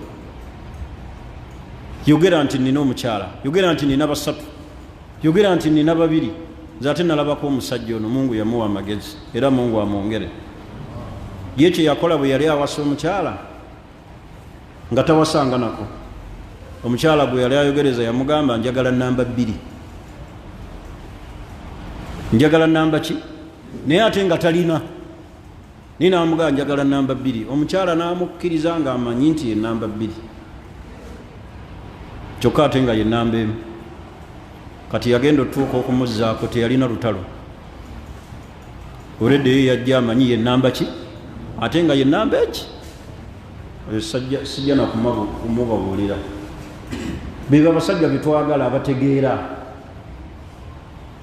Speaker 1: Yogera nti nina omukyala, yogera nti nina basatu, yogera nti nina babiri. Nze ate nalabako omusajja ono, Mungu yamuwa amagezi era Mungu amwongere. Ye kye yakola bwe yali awasa omukyala nga tawasanga nako, omukyala gwe yali ayogereza yamugamba njagala namba 2, njagala namba ki, naye ate nga talina. Naye n'amugamba njagala namba 2, omukyala n'amukkiriza ng'amanyi nti ye namba 2, kyokka ate nga ye namba 1. Kati yagenda otuuka okumuzzaako teyalina lutalo, olwedde ye yajja amanyi ye namba ki, ate nga ye namba eki. Oyo sijja na kumubabuulira. Beba abasajja betwagala abategeera,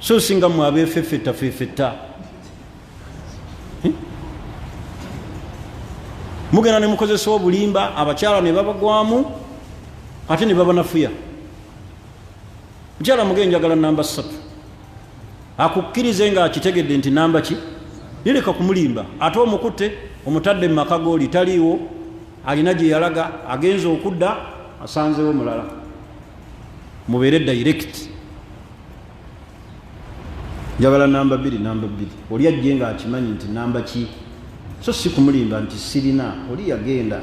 Speaker 1: so singa mmwe abeefeffetta feffetta. Mugenda ne mukozesa obulimba, abakyala ne babagwamu ate ne babanafuya. Mukyala mugende njagala namba 3, akukkirize nga akitegedde nti namba ki, Nireka kumulimba, ate omukutte omutadde mu maka gooli taliiwo, alina gye yalaga, agenza okudda asanzewo mulala. Mubeere direct. Njagala namba 2, namba 2. Oli ajje nga akimanyi nti namba ki, so si kumulimba nti sirina. Oli yagenda,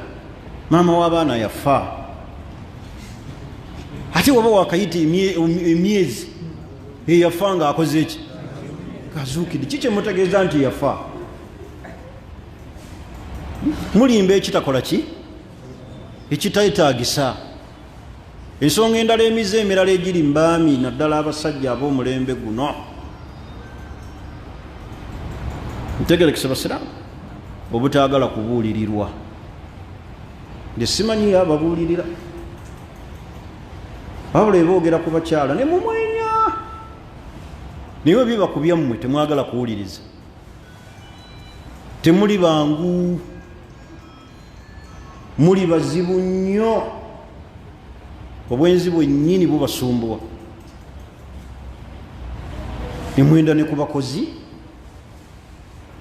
Speaker 1: maama w'abaana yafa, ate waba wakayita emyezi eyafa nga akoze eki, kazuukidde. Ki kyemutegeeza nti yafa? Mulimba ekitakola ki, ekitayetaagisa. Ensonga endala, emize emirala egiri mbaami, naddala abasajja ab'omulembe guno, ntegerekese basiraamu, obutaagala kubuulirirwa. Nze simanyi ababuulirira, wabula eboogera ku bakyala ne mumwenya, naye bwe biba ku byammwe temwagala kuwuliriza, temuli bangu, muli bazibu nnyo. Obwenzi bwennyini bubasumbuwa, nemwenda ne ku bakozi.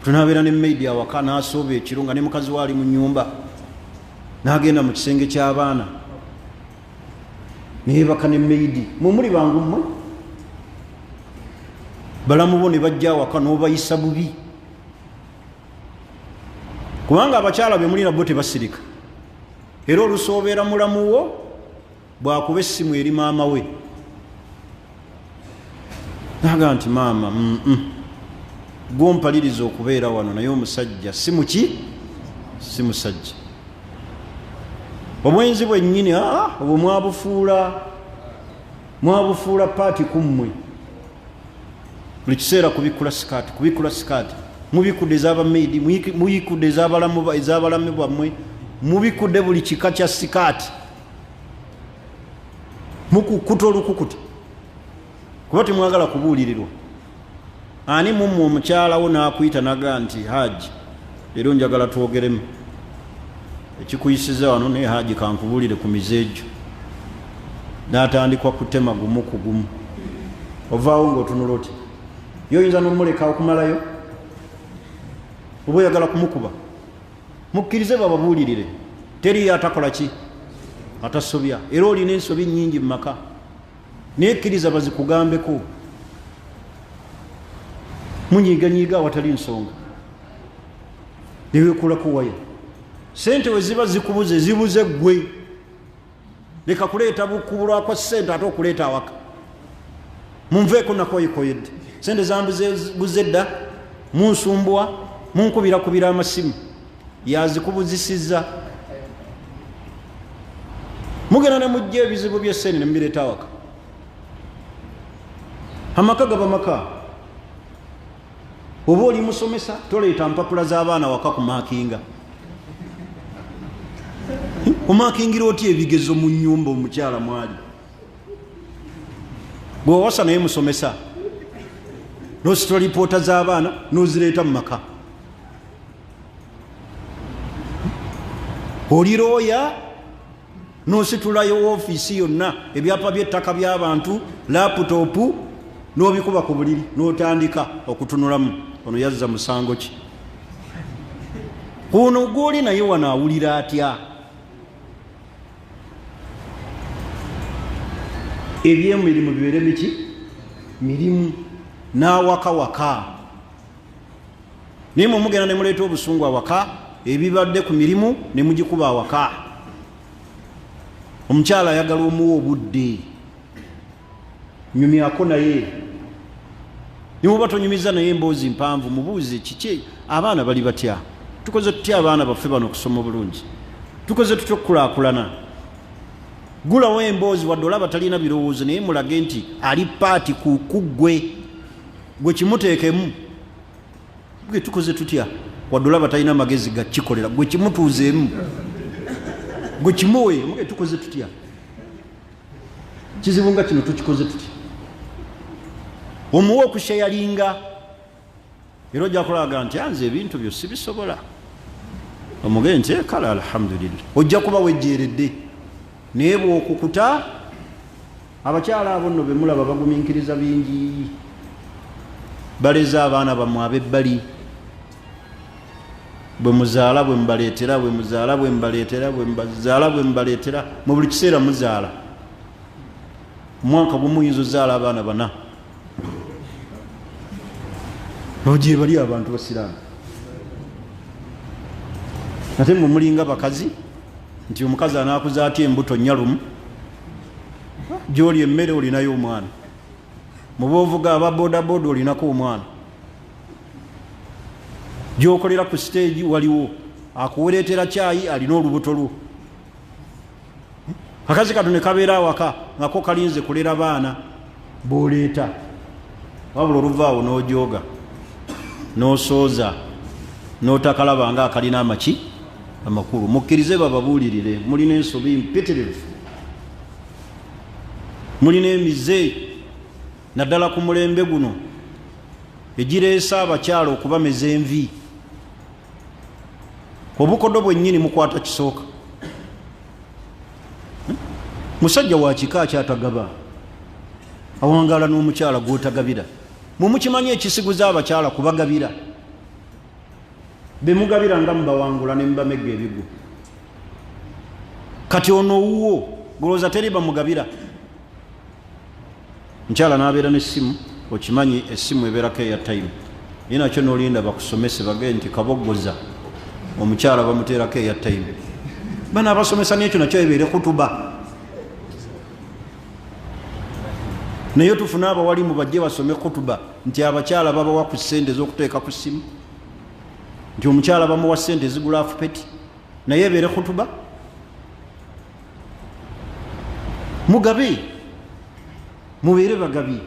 Speaker 1: Tunabeera ne maidi awaka n'asooba ekiro nga ne mukazi we ali mu nnyumba, n'agenda mu kisenge ky'abaana neyebaka ne maidi. Mwe muli bangu mmwe, balamu bo ne bajja awaka n'obayisa bubi, kubanga abakyala be muli nabo tebasirika. Era olusoobera mulamu wo bwakuba essimu eri maama we naga nti maama, gwompaliriza okubeera wano, naye omusajja si muki, si musajja. Obwenzi bwennyini obwo mwabufuula paati kummwe. Buli kiseera kubikula sikaati, kubikula sikaati, mubikudde ez'abamaidi, mubikudde ez'abalamu bammwe, mubikudde buli kika kya sikaati, mukukuta olukukuta kuba temwagala kubuulirirwa. Ani mummwe omukyala wo n'akuyita naga nti Haji, leero njagala twogeremu ekikuyisiza wano, naye Haji kankubuulire ku mize egyo, n'atandikwa kutema gumu ku gumu, ovaawo ng'otunula oti yoyinza n'omuleka okumalayo, oba oyagala kumukuba. Mukkirize bababuulirire, teriyo atakola ki, atasobya. Era olina ensobi nnyingi mu maka, naye kkiriza bazikugambeko. Munyiiganyiiga awatali nsonga, neweekulako waya. Sente we ziba zikubuze, zibuze ggwe, leka kuleeta bukubulwa kwa sente ate okuleeta awaka. Munveeko, nakoyekoyedde, sente zambuze dda, munsumbwa, munkubirakubira amasimu, yazikubuzisizza. Mugenda ne mujja ebizibu by'essente ne mubireeta awaka. Amaka gaba maka. Oba oli musomesa, toleeta mpapula z'abaana waka kumakinga. Omakingira otya ebigezo mu nnyumba omukyala mwali? Bwewawasa naye musomesa, nositula lipoota z'abaana n'ozireeta mu maka. Oli looya, n'ositulayo woofiisi yonna, ebyapa by'ettaka by'abantu, laputopu, n'obikuba ku buliri n'otandika okutunulamu, ono yazza musango ki kuno gwoli naye wano awulira atya? Ebyemirimu bibeere miki mirimu n'awaka waka, naye mwe mugenda ne muleeta obusungu awaka, ebibadde ku mirimu ne mugikuba awaka. Omukyala ayagala omuwa obudde, nyumyako naye, nimuba tonyumiza naye emboozi mpanvu, mubuuze kiki, abaana bali batya, tukoze tutya abaana baffe bano okusoma obulungi, tukoze tutya okukulaakulana. Gulawo emboozi, wadde olaba talina birowoozo, naye mulage nti ali paati ku kuggwe, gwe kimuteekemu, gwe tukoze tutya, wadde olaba talina magezi gakikolera, gwe kimutuuzeemu, gwe kimuwe, muge tukoze tutya, kizibu nga kino tukikoze tutya. Omuwe okushayalinga, era ojja kulaga nti anze ebintu byo sibisobola, omuge nti kale alhamdulillah, ojja kuba wejjeeredde. Naye bw'okukuta, abakyala abo nno bemulaba bagumiikiriza bingi, baleze abaana bammwe ab'ebbali. Bwe muzaala bwe mubaleetera, bwe muzaala bwe mubaleetera, bwe mubazaala bwe mubaleetera, mu buli kiseera muzaala. Omwaka gumu muyinza ozaala abaana bana. Gye bali abantu basiraamu. Ate mwe mulinga bakazi nti omukazi anaakuza atya embuto nnya lumu, gy'oli emmere olinayo omwana, mu b'ovuga aba bodaboda olinako omwana, gy'okolera ku siteegi waliwo akuwereetera kyayi alina olubuto lwo. Akazi katu ne kabeera awaka nga ko kalinze kulera baana b'oleeta, wabula oluvaawo n'ojooga n'osooza n'otakalaba nga akalina amaki amakulu. Mukkirize bababuulirire, mulina ensobi mpitirivu, mulina emize naddala ku mulembe guno egireese abakyala okubameza envi. Obukodo bwennyini mukwata kisooka. Musajja wa kika akyatagaba awangaala n'omukyala gw'otagabira. Mwe mukimanyi ekisiguza abakyala kubagabira, bemugabira nga mubawangula ne mubamegga ebigo. Kati ono owuwo golowooza teri bamugabira. Mukyala n'abeera n'essimu, okimanyi essimu ebeerako eya time, naye nakyo n'olinda bakusomese bagee nti kaboggoza omukyala bamuteerako eya time. Bano abasomesa n'ekyo nakyo ebeere kutuba, naye tufune abawalimu bajje basome kutuba nti abakyala babawa ku ssente ez'okuteeka ku ssimu, nti omukyala bamuwa ssente ezigula afupeti, naye ebeere kutuba. Mugabe, mubeere bagabi,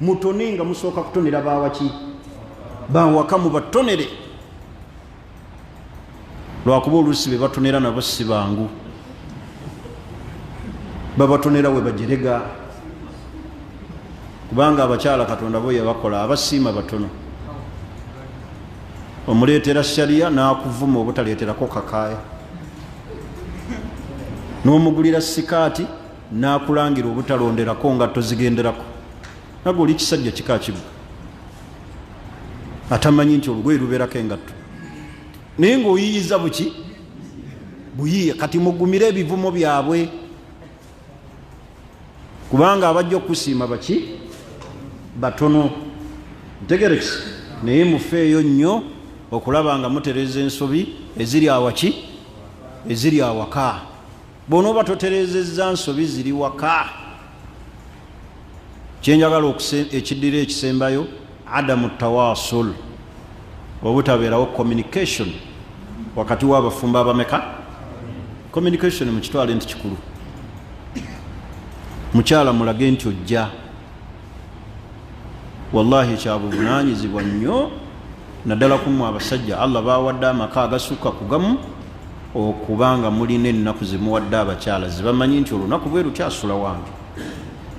Speaker 1: mutone nga musooka kutonera bawaki bawaka, mubatonere, lwakuba oluusi be batonera nabo si bangu, babatonera we bajerega, kubanga abakyala Katonda bo yabakola abasiima batono. Omuleetera sharia n'akuvuma obutaleeterako kakaaya, n'omugulira sikaati n'akulangira obutalonderako nga tozigenderako. Naga oli kisajja kika kibu atamanyi nti olugoye lubeerako engatto, naye ng'oyiyiza buki buyiye. Kati mugumire ebivumo byabwe, kubanga abajja okusiima baki batono. Ntegerekisi, naye mufeeyo nnyo okulaba nga mutereza ensobi eziri awaki eziri awaka. Bw'onooba toterezezza nsobi ziri waka, kyenjagala ekiddira ekisembayo, adamu tawasul, obutabeerawo communication wakati w'abafumbo abameka. Communication mukitwale nti kikulu. Mukyala mulage nti ojja, wallahi kyabuvunanyizibwa nnyo, naddala kummwe abasajja Allah bawadde amaka agasukka ku gamu, okubanga mulina ennaku zemuwadde abakyala zebamanyi nti olunaku bwe lukyasula wange,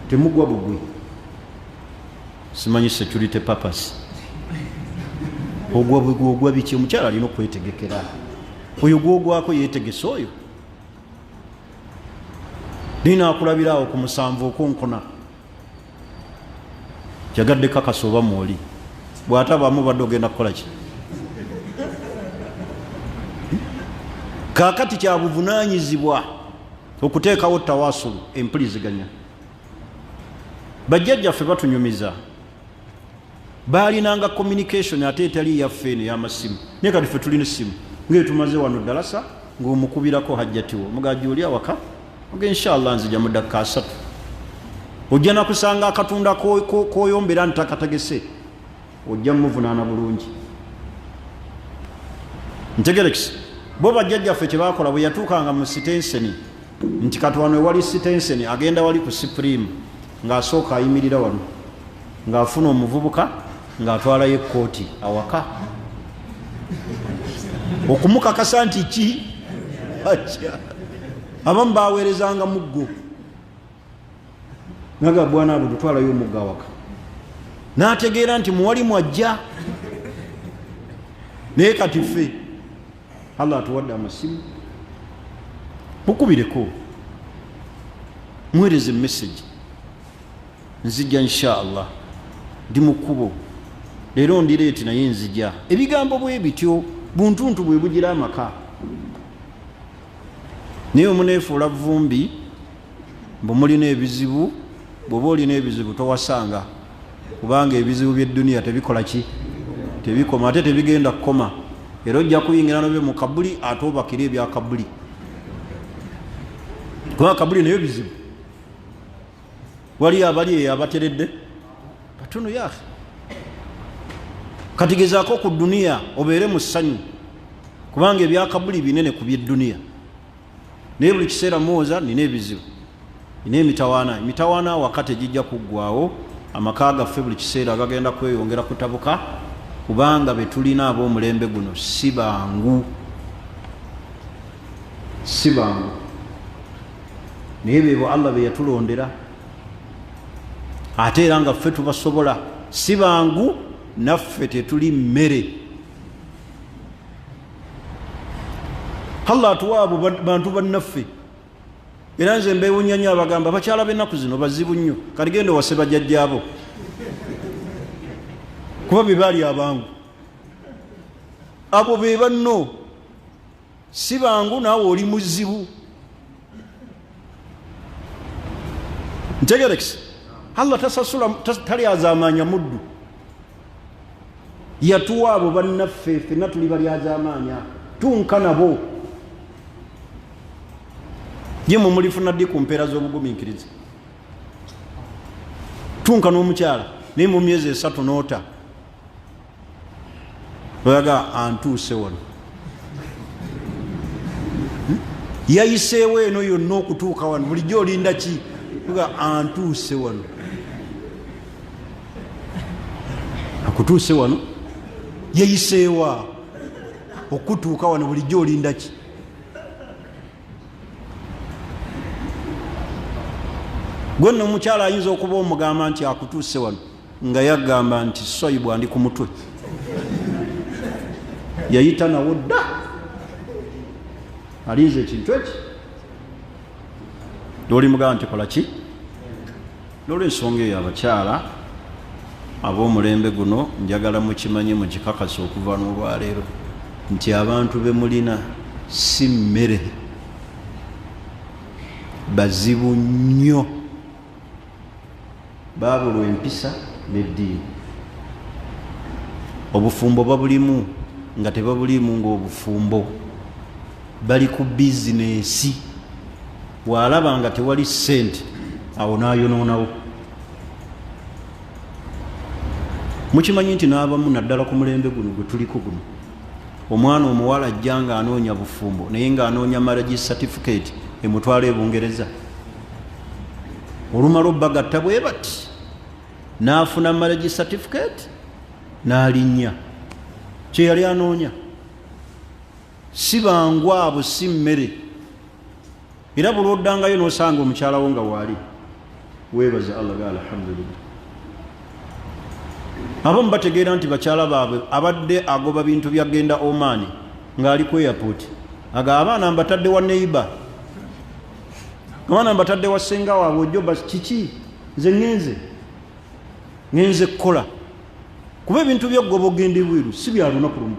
Speaker 1: temugwa bugwi. Simanyi security purpose, ogwa bugwi ogwa biki? Omukyala alina okwetegekera, oyo gwogwako yetegese, oyo naye nakulabira awo ku musanvu okunkona jagadde kakasa oba mwoli bw'atabaamu badde ogenda kukola ki? Kaakati kyabuvunaanyizibwa okuteekawo tawasulu, empuliziganya. Bajjajjaffe batunyumiza baalinanga communication ate etali yaffe eno ey'amasimu, naye kati ffe tulina essimu ngaetumaze wano ddalasa ng'omukubirako hajjatiwo mugaji oli awaka oge inshallah nzija mu dakika 3, ojja nakusanga akatunda koyombera nti takategese, ojja muvunaana bulungi. Ntegerekisi bo bajjajjaffe kyebakola, bwe yatuukanga mu sitenseni nti kati wano ewali sitenseni, agenda wali ku Supreme ng'asooka ayimirira wano ng'afuna omuvubuka ng'atwalayo ekkooti awaka okumukakasa nti ki ajja. Abamu baweerezanga muggo naga bwana abo tutwalayo omuggo awaka, n'ategeera nti muwali mwajja. Naye kati ffe Allah atuwadde amasimu, mukubireko, muweereze message, nzija insha Allah, ndi mu kkubo leero ndi late naye nzija. Ebigambo bwe bityo. Buntuntu bwe bugira amaka. Naye omuneefuula vvumbi mbu mulina ebizibu, bw'oba olina ebizibu towasanga, kubanga ebizibu by'edduniya tebikola ki? Tebikoma, ate tebigenda kukoma. Era ojja kuyingira nabyo mu kabuli, ate obakire ebya kabuli, kubanga kabuli nayo bizibu. Waliyo abali eyo abateredde batono yafe. Kati gezaako ku dduniya obeere mu ssanyu, kubanga ebya kabuli binene ku by'edduniya. Naye buli kiseera muwoza nina ebizibu, nina emitawaana. Emitawaana awaka tegijja kuggwawo. Amaka gaffe buli kiseera gagenda kweyongera kutabuka, kubanga be tulina ab'omulembe guno si bangu, si bangu. Naye bebo Allah be yatulondera, ate era nga ffe tubasobola. Si bangu, naffe tetuli mmere. Allah atuwa abo bantu bannaffe. Era nze mbeewunya nnyo abagamba abakyala b'ennaku zino bazibu nnyo. Kati genda owase bajjajjaabo, kuba be baali abangu. Abo be banno si bangu, naawe oli muzibu. Ntegerekise, Allah tasasula, talyazaamaanya muddu. Yatuwa abo bannaffe, ffenna tuli balyazaamaanya, tunka nabo. Ye mwe mulifuna ddi ku mpeera z'obugumiikiriza? Tunka n'omukyala naye mu myezi 3 n'ota, oyaga antuuse wano. Yayiseewo eno yonna okutuuka wano, bulijjo olinda ki? Tuga antuuse wano, akutuuse wano, yayiseewa okutuuka wano, bulijjo olinda ki? Gwe nno omukyala ayinza okuba omugamba nti akutuuse wano, nga yagamba nti soyibwa ndi ku mutwe, yayita nawo dda, alinze ekintu eki. Lwoli mugamba nti kola ki? N'olwensonga eyo abakyala ab'omulembe guno njagala mukimanye, mukikakasa okuva n'olwaleero nti abantu be mulina si mmere, bazibu nnyo, baabulwa empisa n'eddiini. Obufumbo babulimu nga tebabuliimu ng'obufumbo, bali ku bizinensi. Bw'alaba nga tewali ssente awo n'ayonoonawo. Mukimanyi nti n'abamu naddala ku mulembe guno gwe tuliko guno, omwana omuwala ajja ng'anoonya bufumbo naye ng'anoonya marriage certificate emutwala e Bungereza. Olumala obbagatta bwe bati n'afuna marriage certificate n'alinnya kye yali anoonya. Si bangu abo, si mmere. Era buli oddangayo n'osanga omukyala wo nga waali, weebaze Allah, ga alhamdulillah. Abamu bategeera nti bakyala baabwe abadde agoba bintu byagenda Oman ng'ali ku airport, aga abaana mbatadde wa neighbor, abaana mbatadde wa ssenga waabwe, ojjo basi kiki, nze ŋŋenze kukola. Kuba ebintu by'okugoba ogenda ebweru si bya lunaku lumu,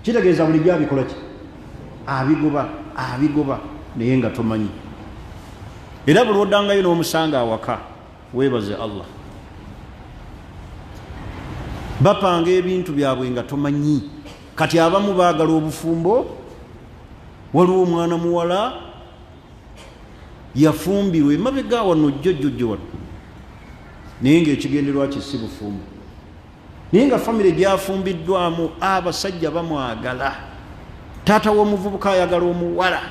Speaker 1: kitegeeza bulijjo abikola ki? Abigoba, abigoba naye nga tomanyi. Era buli lw'oddangayo n'omusanga awaka weebaze Allah. Bapanga ebintu byabwe nga tomanyi. Kati abamu baagala obufumbo, waliwo omwana muwala yafumbirwa emabega wano jjojjojjo wano, naye ng'ekigendererwa kye si bufumbo, naye nga famire gy'afumbiddwamu abasajja bamwagala, taata w'omuvubuka ayagala omuwala.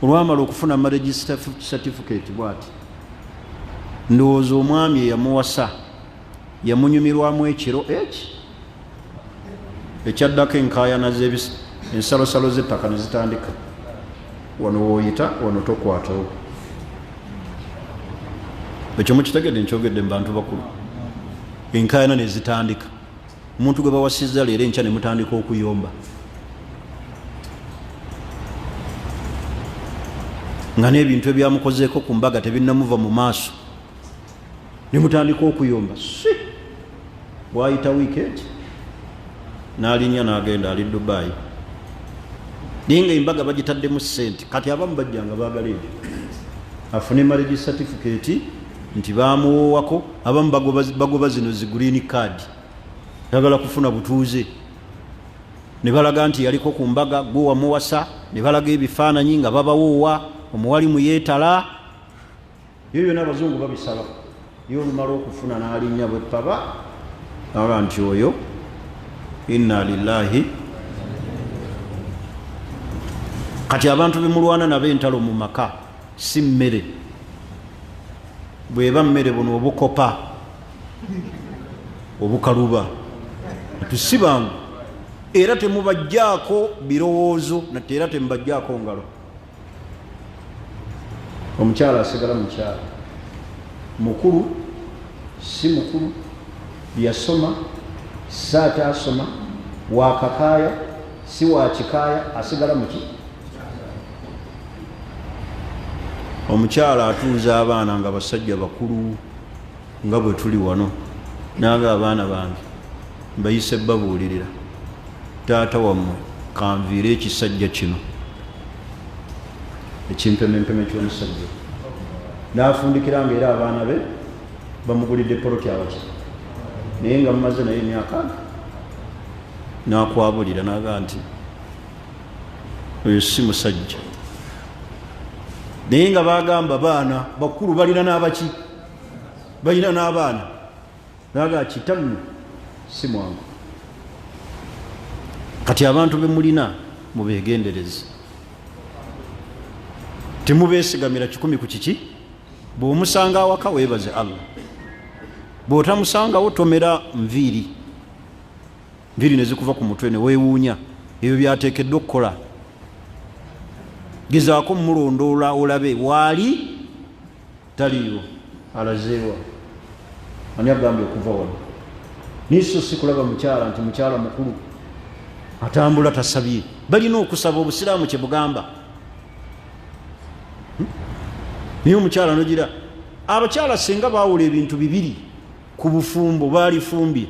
Speaker 1: Olwamala okufuna marriage certificate bw'ati, ndowooza omwami eyamuwasa yamunyumirwamu ekiro eki ekyaddako enkaayana ensalosalo z'ettaka ne zitandika, wano w'oyita wano tokwatawo. Ekyo mukitegedde, nkyogedde mu bantu bakulu. Enkaayana ne zitandika, omuntu gwe bawasizza leero enkya ne mutandika okuyomba, nga n'ebintu ebyamukozeeko ku mbaga tebinnamuva mu maaso, ne mutandika okuyomba. Si waayita wiikendi N'alinnya n'agenda ali Dubai, naye nga embaga bagitaddemu ssente. Kati abamu bajjanga baagala ebyo, afune marriage certificate nti bamuwoowako. Abamu bagoba zino zi green card, yagala kufuna butuuze, ne balaga nti yaliko ku mbaga, gwe wamuwasa, ne balaga ebifaananyi nga babawoowa omuwali muyeetala. Ebyo byonna abazungu babisaba. Ye olumala okufuna n'alinnya bwepaba naga nti oyo inna lillahi. Kati abantu bemulwana nabo entalo mu maka si mmere. Bweba mmere, buno obukopa obukaluba tusi bangu, era temubajjaako birowoozo nate, era temubajjaako ngalo. Omukyala asigala mukyala, mukulu si mukulu, yasoma si atasoma, wakakaaya si wakikaaya, asigala muki. Omukyala atuuza abaana nga basajja bakulu nga bwe tuli wano, naga abaana bange mbayise babuulirira, taata wammwe kanviire ekisajja kino ekimpemempeme ky'omusajja, n'afundikira nga era abaana be bamugulidde poloti awaki, naye nga mumaze naye emyaka, n'akwabulira naga nti oyo si musajja, naye nga bagamba baana bakulu balina n'abaki, balina n'abaana, naga kitammwe si mwangu. Kati abantu bemulina mubegendereze, temubeesigamira 100 ku kiki. Bw'omusanga awaka weebaze Allah, bw'otamusangawo tomera nviiri, nviiri ne zikuva ku mutwe ne weewuunya. Ebyo byateekeddwa okukola, gezaako mulondoola olabe waali taliiwo, alazeewa, ani agambye okuva wano. Niso si kulaba mukyala nti mukyala mukulu atambula tasabye. Balina okusaba, obusiraamu kye bugamba. Naye omukyala nogira, abakyala singa baawula ebintu bibiri ku bufumbo baalifumbye,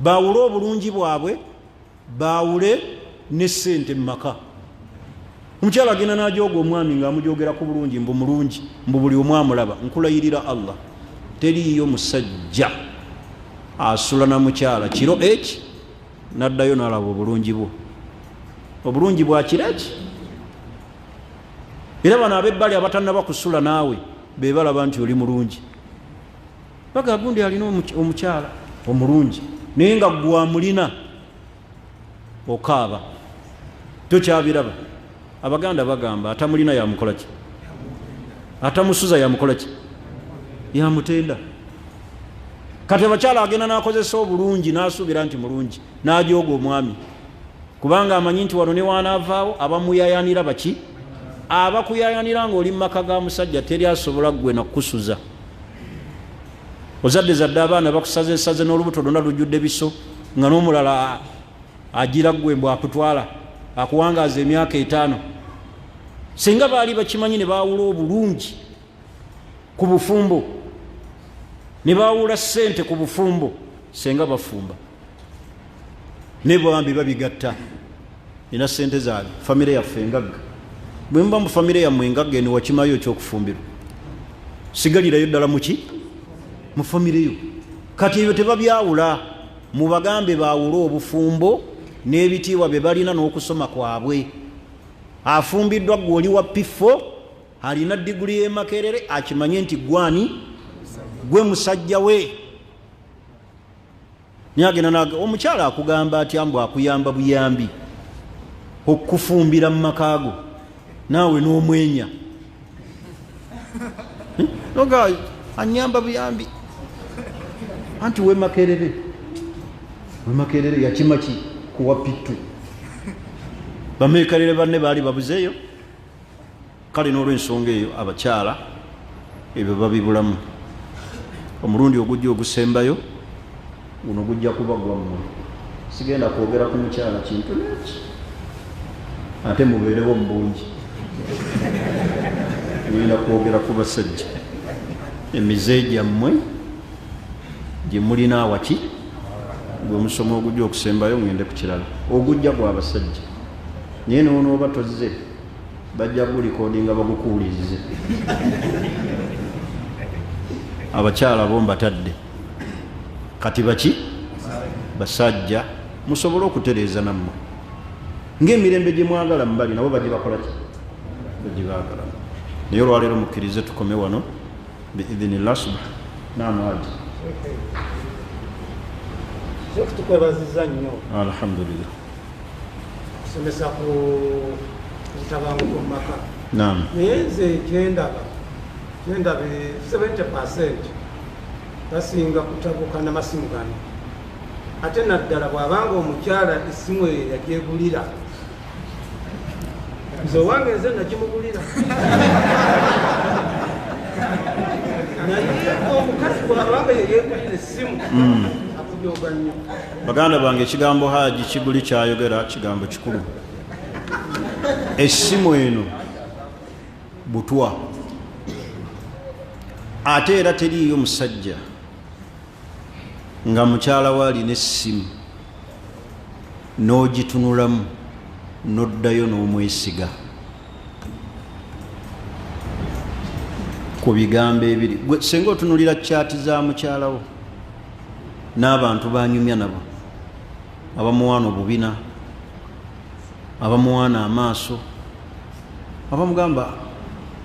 Speaker 1: baawule obulungi bwabwe, baawule ne ssente mu maka. Omukyala agenda n'ajooga omwami ng'amujogera ku bulungi, mbu mulungi, mbu buli omu amulaba. Nkulayirira Allah, teriiyo musajja asula na mukyala kiro eki n'addayo n'alaba obulungi bwo, obulungi bwa kiro eki. Era bano ab'ebbali abatannaba kusula naawe be balaba nti oli mulungi, baga gundi alina omukyala omulungi, naye nga gwamulina okaaba tokyabiraba. Abaganda bagamba atamulina yamukola ki, atamusuza yamukola ki, yamutenda. Kati abakyala agenda n'akozesa obulungi n'asuubira nti mulungi, n'ajooga omwami, kubanga amanyi nti wano ne wanaavaawo abamuyayanira baki, abakuyayanira ng'oli mu maka ga musajja teri asobola ggwe nakukusuza. Ozadde zadde abaana bakusazesaze n'olubuto lwonna lujjudde biso, nga n'omulala agira ggwe mbw akutwala akuwangaaza emyaka 5. Singa baali bakimanyi ne baawula obulungi ku bufumbo, ne baawula ssente ku bufumbo, singa bafumba ne bambi babigatta. Nina ssente zange, famire yaffe engagga. Bwe muba mu famire yammwe engagga eno wakimayo ekyokufumbirwa, sigalirayo ddala muki mu famire yo. Kati ebyo tebabyawula, mubagambe baawule obufumbo n'ebitiibwa bye balina n'okusoma kwabwe. Afumbiddwa ggwe oli wa P4, alina diguli y'e Makerere, akimanye nti gwani gwe musajja we. Naye agenda omukyala akugamba atya mbu akuyamba buyambi okufumbira mu maka go, naawe n'omwenya noga anyamba buyambi anti we Makerere, we Makerere yakima ki kuwa P2, bamekalere banne baali babuzeeyo. Kale n'olw'ensonga eyo abakyala ebyo babibulamu. Omulundi ogujja ogusembayo guno gujja kuba gwammwe, sigenda kwogera ku mukyala kintu neki, ate mubeerewo mu bungi. Ngenda kwogera ku basajja, emize gyammwe gye mulina awaki. Gwe omusomo ogujja okusembayo, ngende ku kirala. Ogujja gwa basajja, naye nonooba tozze bajja gulikodinga bagukuwulirize. Abakyala bo mbatadde kati baki basajja, musobole okutereeza nammwe ng'emirembe gye mwagala mubali nabo bajje bakolaki, bagibaagala. Naye olwaleero mukkirize tukome wano biidhinillah subhana. Naam haji.
Speaker 3: Sheikh, tukwebaziza nnyo.
Speaker 1: Alhamdulillah.
Speaker 3: Kusomesa ku butabanguko mu maka.
Speaker 1: Naam.
Speaker 3: Naye nze kyendaba 70% basinga kutabuka n'amasimu gano, ate naddala bw'abanga omukyala essimu eyo yagyegulira. Nze owange nze nagimugulira, naye omukazi bw'abanga yeyegulira essimu akujoga nnyo.
Speaker 1: Baganda bange, ekigambo haji Kiguli kyayogera kigambo kikulu. Essimu eno butwa, ate era teriiyo musajja nga mukyala we alina essimu n'ogitunulamu n'oddayo n'omwesiga ku bigambo ebiri. Gwe senga otunulira chat za mukyala wo n'abantu banyumya nabo, abamuwaana obubina, abamuwaana amaaso, abamugamba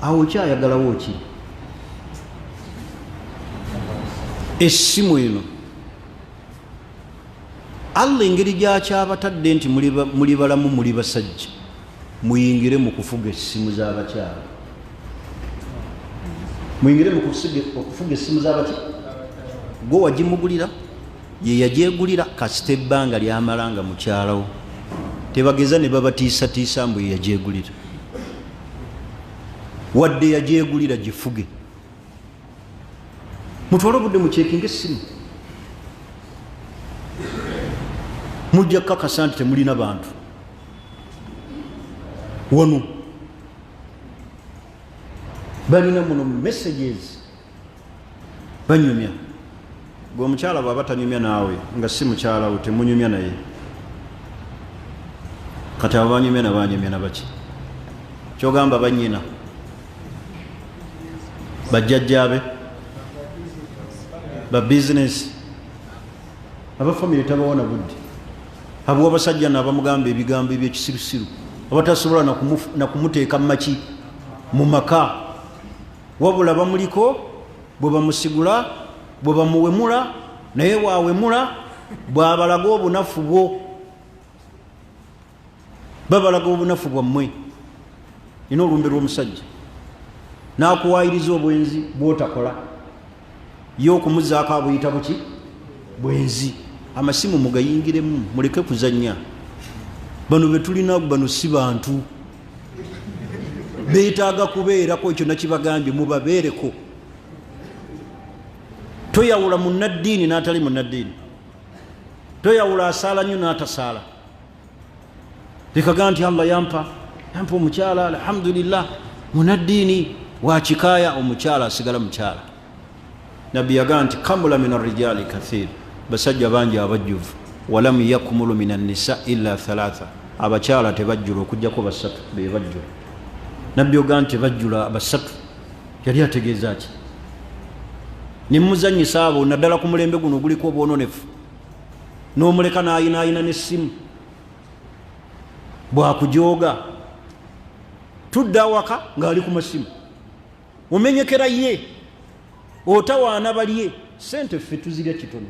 Speaker 1: awo okyayagalawo ki? Essimu eno Allah engeri gyakyabatadde nti muli balamu, muli basajja, muyingire mu kufuga essimu z'abakyala, muyingire mu okufuga essimu z'abakyala. Gwe wagimugulira, ye yagyegulira, kasita ebbanga lyamala nga mukyalawo tebageza ne babatiisatiisa mbu ye yagyegulira. Wadde yagyegulira, gifuge. Mutwale obudde mukyekinga essimu, mujja kukakasa nti temulina bantu wano balina muno messages banyumya. Gwe omukyala bw'aba tanyumya naawe nga si mukyala wo, temunyumya naye. Kati abo banyumya nabanyumya nabaki? Kyogamba banyina, bajjajjabe, ba bizinesi, abafamire tabawa na budde. Abo abasajja nabamugamba ebigambo ebyekisirusiru, abatasobola nakumuteeka mumaki mu maka, wabula bamuliko bwe bamusigula, bwe bamuwemula, naye wawemula bwabalaga obunafu bwo, babalaga obunafu bwammwe. Nina olumbe lw'omusajja n'akuwaayiriza obwenzi bw'otakola, ye okumuzaako abuyita buki? Bwenzi. Amasimu mugayingiremu, muleke kuzanya. Bano betulina bano si bantu, beetaaga kubeerako. Ekyo nakibagambye, mubabeereko. Toyawula munnaddiini n'atali munnaddiini, toyawula asaala nnyo n'atasaala. Lekaga nti Allah yampa omukyala, alhamdulillah, munaddiini wakikaaya. Omukyala asigala mukyala. Nabbi yagaa nti kamula min arrijali kathir, basajja bangi abajjuvu, walam yakumulu min annisa illa thalatha, abakyala tebajjula okujjako basatu bebajjula. Nabbi ogaa nti tebajjula basatu, yali ategeeza ki? Nemuzanyisa abo naddala ku mulembe guno oguliko obwononefu, n'omuleka n'ayinaayina n'essimu bwakujoga, tudda awaka ng'ali ku masimu, omenyekera ye, otawaana balye sente. Ffe tuzirya kitono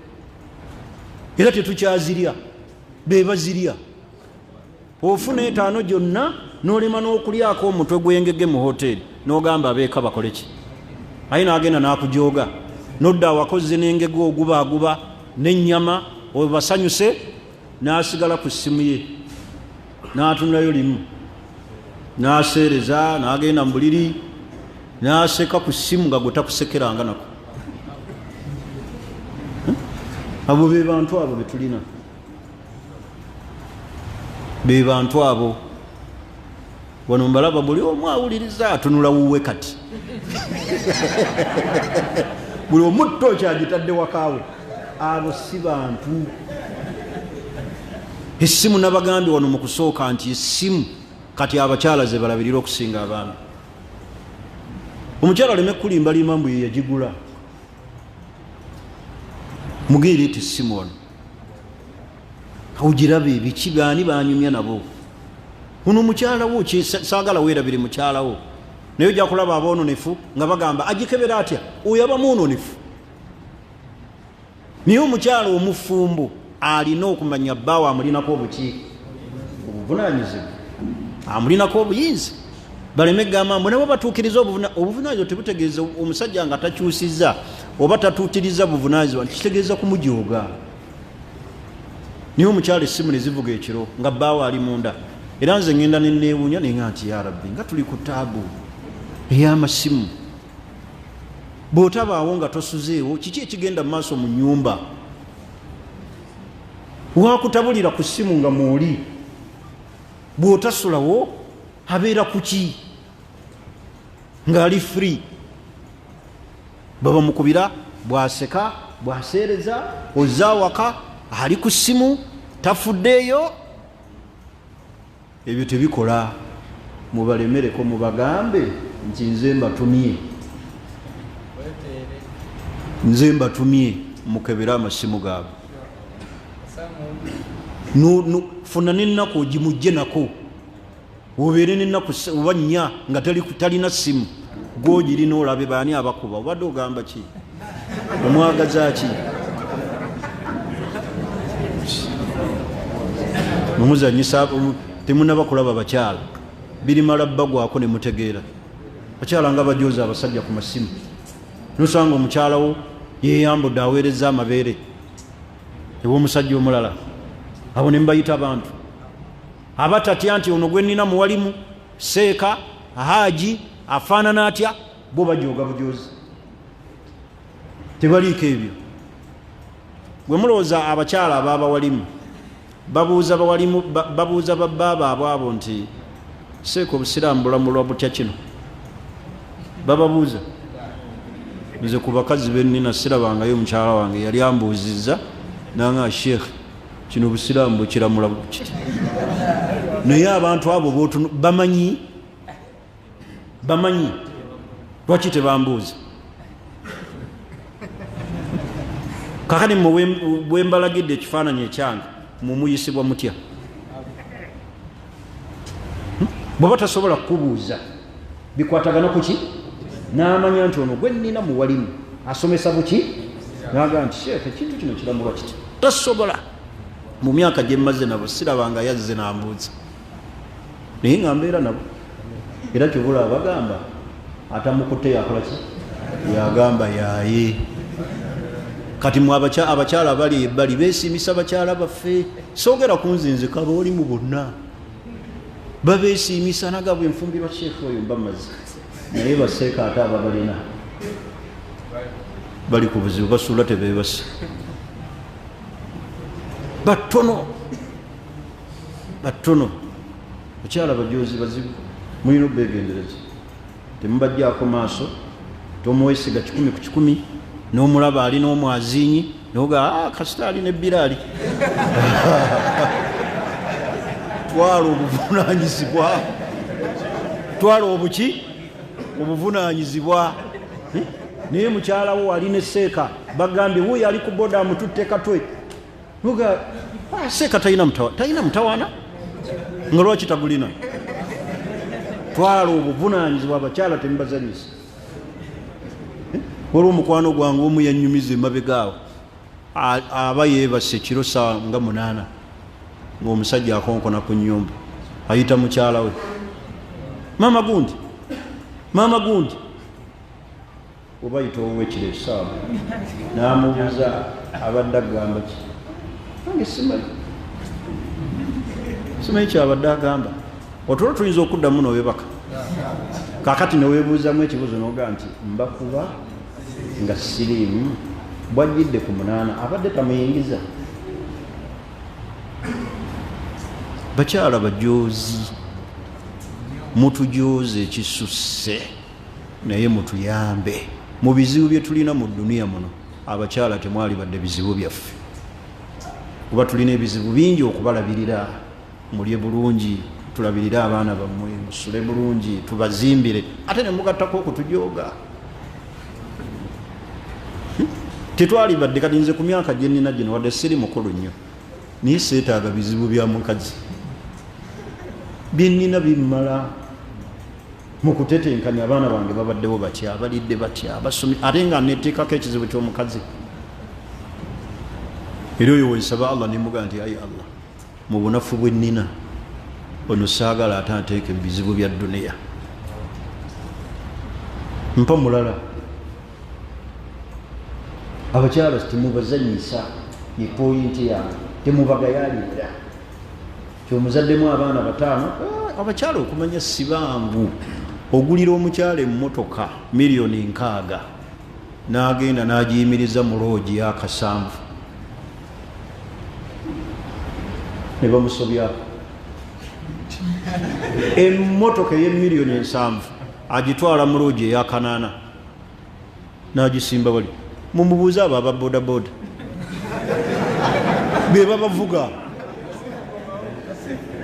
Speaker 1: era tetukyazirya, bebazirya. Ofuna etaano gyonna n'olema n'okulyako omutwe gw'engege mu hoteri, n'ogamba abeeka bakole ki? Aye n'agenda n'akujoga, nodda awakoze n'engege ogubaaguba n'ennyama obasanyuse, n'asigala ku ssimu ye, n'atunulayo limu, n'aseereza, n'agenda mu buliri, n'aseka ku ssimu nga gwe takusekeranga nako. Abo be bantu abo betulina, be bantu abo wano mbalaba. Buli omu awuliriza atunula wuwe kati, buli omutto kyagitadde wakaawe. Abo si bantu, Essimu nabagambye wano mu kusooka nti essimu kati abakyala ze balabirira okusinga abaami. Omukyala aleme kulimbalimba mbu ye yagigula, mugeereeta essimu wano ogirabe biki baani banyumya nabo. Ono mukyala wo saagala weerabire mukyala wo, naye ojja kulaba aboononefu nga bagamba agikebera atya oyo aba mwononefu. Naye omukyala omufumbo alina okumanya bbaawe amulinako obuki obuvunaanyizibwa, amulinako obuyinza, baleme kugamba mbu nabo batuukiriza obuvunaanyizibwa. Tebutegeeza omusajja nga takyusizza oba tatuukiriza buvunaanyizibwa, kitegeeza kumujooga. Naye omukyala essimu ne zivuga ekiro nga bbaawe ali munda, era nze ngenda ne neewuunya ne nga nti ya Rabbi, nga tuli ku taabu ey'amasimu. Bw'otabaawo nga tosuzeewo, kiki ekigenda mu maaso mu nnyumba? Wakutabulira ku ssimu nga mwoli, bw'otasulawo abeera ku ki ng'ali free? Baba mukubira, bw'aseka bw'aseereza, ozza awaka ali ku ssimu, tafuddeeyo. Ebyo tebikola. Mubalemereko, mubagambe nti nze mbatumye, nze mbatumye mukebere amasimu gaabwe. Funa n'ennaku ogimujje nako, obeere n'ennaku oba nnya nga talina ssimu, gwogirina olabe baani abakuba. Obadde ogamba ki? Omwagaza ki? Mumuzanyisa, temunaba kulaba bakyala birimala bbagwako ne mutegeera. Bakyala nga bajoza abasajja ku masimu, nosanga omukyala wo yeyambudde aweereza amabeere ew'omusajja omulala. Abo ne mubayita abantu abatatya nti ono gwe nnina muwalimu seeka haaji afaanana atya? Bo bajooga bujozi, tebaliiko ebyo. Bwe mulowooza abakyala ababawalimu babuuza bawalimu, babuuza babba baabwe abo nti seeka obusiraamu bulamulwa butya? Kino bababuuza? Nze ku bakazi bennina sirabangayo omukyala wange yali ambuuzizza nanga sheekh kino obusiraamu bukiramula kiti. Naye abantu abo bamanyi, bamanyi lwaki tebambuuza. Kakati mmwe bwe mbalagidde ekifaananyi ekyange, mumuyisibwa mutya? Bw'aba tasobola kukubuuza bikwatagana kuki, n'amanya nti ono gwe nnina muwalimu asomesa buki, n'agamba nti sheekh ekintu kino kiramulwa kiti, tasobola. Mu myaka gye mmaze nabo sirabanga yazze nambuuza, naye nga mbeera nabo. Era kyobula bagamba atamukutte yakola ki? Yagamba yaye. Kati mwe abakyala abali ebbali beesiimisa bakyala baffe, soogera kunzinzika boolimu bonna babeesiimisa nagabwe enfumbirwa sheekh oyo mba mazi. Naye baseeka ate ababalina bali ku buzibu, basuula tebeebase batono batono. Bakyala bajozi bazibu, mulina obegendereza, temubajjaako maaso. Tomuwesiga 100 ku 100. N'omulaba alina omwazinyi noga kasita alina ebbiraali. Twala obuvunanyizibwa, twala obuki obuvunanyizibwa. Naye mukyala wo alina eseeka, bagambye wuuyo ali ku boda amututte katwe, noga seeka talina mutawaana, nga lwaki tagulina? Twala obuvunanyizibwa, abakyala temubazanyisa. Waliwo omukwano gwange omu yanyumiza emabega awo, aba yeebase kiro saawa nga 8 ng'omusajja akonkona ku nnyumba, ayita mukyala we, maama gundi, maama gundi, oba ayita owekiro ekisaawa, n'amubuuza abadde agamba ki. Nange simanyi, simanyi kyabadde agamba. Otulo tuyinza okuddamu nowebaka. Kakati neweebuuzamu ekibuuzo nogaa nti mbakuba nga siriimu, bwajjidde ku 8 abadde tamuyingiza. Bakyala bajozi, mutujooze ekisusse, naye mutuyambe mu bizibu bye tulina mu duniya muno. Abakyala temwali badde bizibu byaffe. Kuba tulina ebizibu bingi okubalabirira, mulye bulungi, tulabirire abaana bammwe, musule bulungi, tubazimbire, ate ne mugattako okutujooga. Tetwalibadde kati nze ku myaka gye nnina gino, wadde siri mukulu nnyo, naye seetaaga bizibu bya mukazi. Bye nnina bimmala mu kutetenkanya. Abaana bange babaddewo batya, balidde batya, basomye, ate nga neteekako ekizibu ky'omukazi. Era oyo wensaba Allah nemugaa nti, ayi Allah, mu bunafu bwe nnina ono saagala ate anteeke mu bizibu bya duniya, mpa mulala. Abakyala temubazanyisa, ye point yange, temubagayalirira. Kyomuzaddemu abaana 5, abakyala okumanya sibangu. Ogulira omukyala emmotoka miliyoni 60, n'agenda n'agiyimiriza mu loogi y'akasanvu ne bamusobyako. Emmotoka ey'emiliyoni 70 agitwala mu loogi ey'akanaana n'agisimba wali. Mumubuuze abo aba bodaboda be babavuga,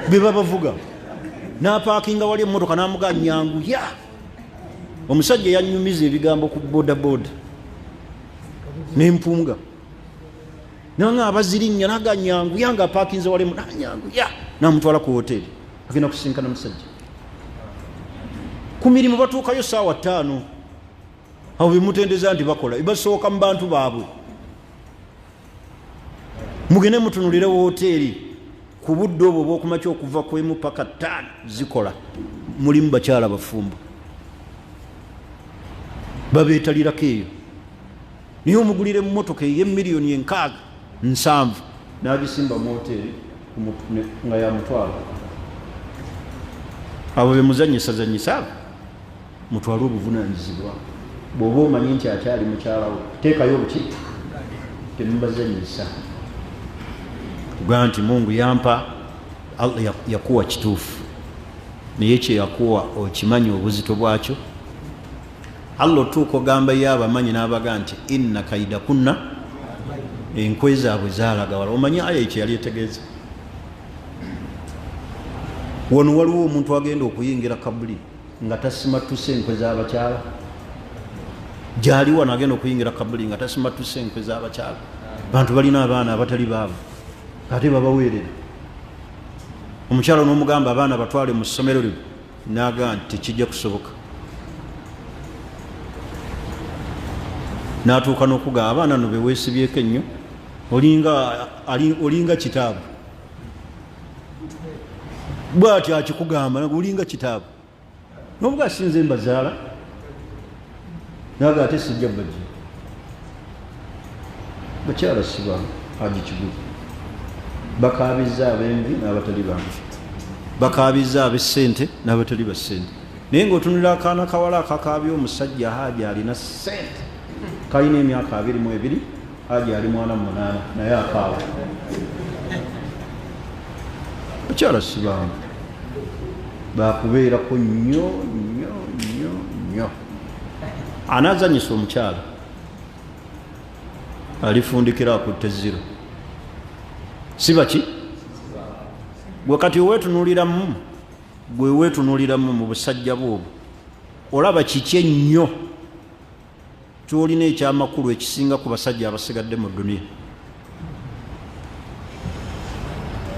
Speaker 1: be babavuga. N'apaakinga wali emmotoka n'amuga nyanguya. Omusajja yanyumiza ebigambo ku bodaboda nempunga nanga abazirinnya naga nyanguya, nga apaakinze wali nanyanguya, namutwala ku hoteri agenda kusinkana musajja ku mirimu. Batuukayo saawa 5. Abo bemutendeza nti bakola basooka mu bantu baabwe. Mugende mutunulire woteeri ku budde obwo obwokumakya okuva ku 1 paka 5 zikola, mulimu bakyala bafumbo babeetalirako eyo. Naye omugulira emmotoka ey'emiliyoni 60, 70, n'agisimba mu woteeri nga yamutwala. Abo bemuzanyisazanyisa abo, mutwale obuvunanyizibwa. Bw'oba omanyi nti akyali mukyalawo, teekayo obuki, temubazanyisa. Kugamba nti Mungu yampa, Allah yakuwa kituufu, naye kyeyakuwa okimanyi obuzito bwakyo. Allah otuuka ogamba ye abamanyi n'abaga nti inna kaida kunna, enkwe zaabwe zaalaga wala. Omanyi aya ekyo yali etegeeza? Wano waliwo omuntu agenda okuyingira kabuli nga tasimattuse enkwe z'abakyala? Gyali wano agenda okuyingira kabuli nga tasimattuse enkwe z'abakyala? Bantu balina abaana abatali baavu, ate babaweerera. Omukyala n'omugamba abaana batwale mu ssomero lino, naga nti tekijja kusoboka. N'atuuka n'okugamba abaana no beweesibyeko ennyo, olinga kitaabu. Bwatyo akikugamba, olinga kitaabu, nobuga sinze mbazaala, naga ate sijja bajja. Bakyala siba Haji Kigulu, bakabiza abenvi n'abatali banvi, bakabiza ab'essente n'abatali ba ssente. Naye ng'otunula akaana kawala akakaabya omusajja Haji alina ssente, kalina emyaka 22, Haji ali mwana 8, naye akaaba. Bakyala sibangu, bakubeerako nnyo nnyo nnyo nnyo. Anaazanyisa omukyala alifundikira akutte ziro. Si baki gwe kati oweetunuuliramu, gwe weetunuuliramu mu busajja bwobwo, olaba kiki ennyo kyolina ekyamakulu ekisinga ku basajja abasigadde mu duniya?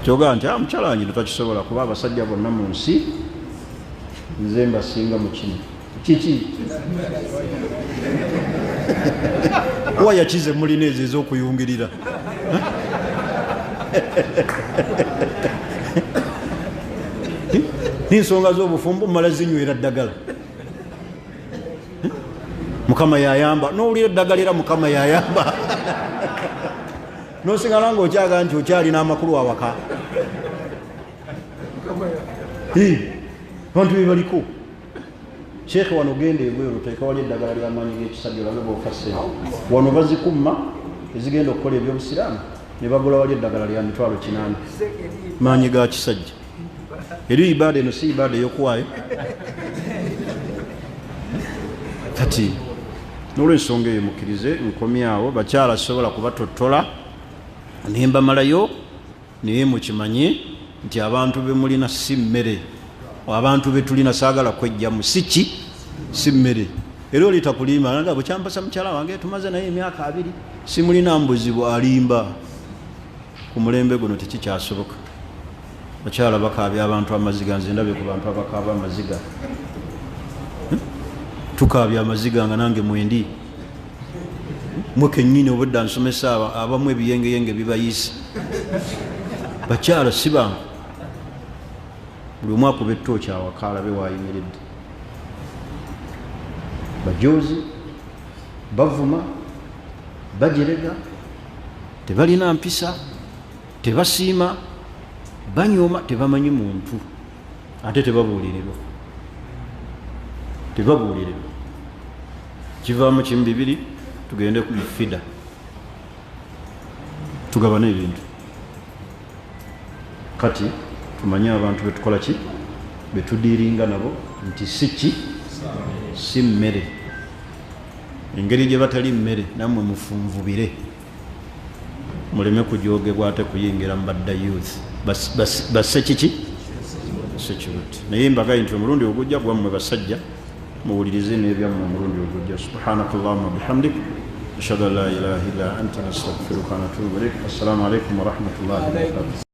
Speaker 1: Kyogamba nti mukyala wange takisobola, kuba abasajja bonna mu nsi nze mbasinga mu kino. Kiki? Waya kize mulina ezo ez'okuyungirira? N'ensonga z'obufumbo mala zinywera ddagala, Mukama yayamba, nowulira eddagala era Mukama yayamba, nosigala nga okyaga nti okyalina amakulu awaka. Bantu bebaliko sheekhe wano, genda ebweru teeka wali eddagala lyamaanyi g'ekisajja olabe bwofa sente. Wano bazikumma ezigenda okukola ebyobusiraamu ne bagula wali eddagala lya 800,000, maanyi ga kisajja. Eri ibaada eno si ibaada ey'okuwaayo. Kati nolwensonga eyo mukkirize nkomyawo. Bakyala sobola kubatottola. Nembamalayo, naye mukimanye nti abantu bemulina si mmere. Abantu betulina saagala kwejjamu, si ki, si mmere. Era oli takulimba nga bwekyampasa mukyala wange tumaze naye emyaka 20 simulina mbuzibu, alimba. Ku mulembe guno tekikyasoboka. Bakyala bakaabya abantu amaziga, nze ndabye ku bantu abakaaba amaziga. Tukaabya amaziga nga nange mwendi mwe kennyini obudda nsomesa abamu ebiyengeyenge bibayise. Bakyala si bangu, buli omu akuba ettooki awaka alabe waayimiridde. Bajozi, bavuma, bajerega, tebalina mpisa, tebasiima, banyooma, tebamanyi muntu, ate tebabuulirirwa. Tebabuulirirwa. Kivaamu kimu bibiri, tugende ku FIDA tugabane ebintu. Kati tumanye abantu betukola ki, betudiiringa nabo nti si ki, si mmere. Engeri gye batali mmere nammwe mufunvubire, muleme kujogebwa ate kuyingira mu badda youth. Basse kiki, security. Naye mbagaye nti omulundi ogujja gwammwe basajja, muwulirize n'ebyammwe omulundi ogujja. Subhanakallahumma bihamdik, ashhadu an la ilaha illa anta, astaghfiruka wa atubu ilaik. Assalamu alaikum warahmatullahi wabarakatuh.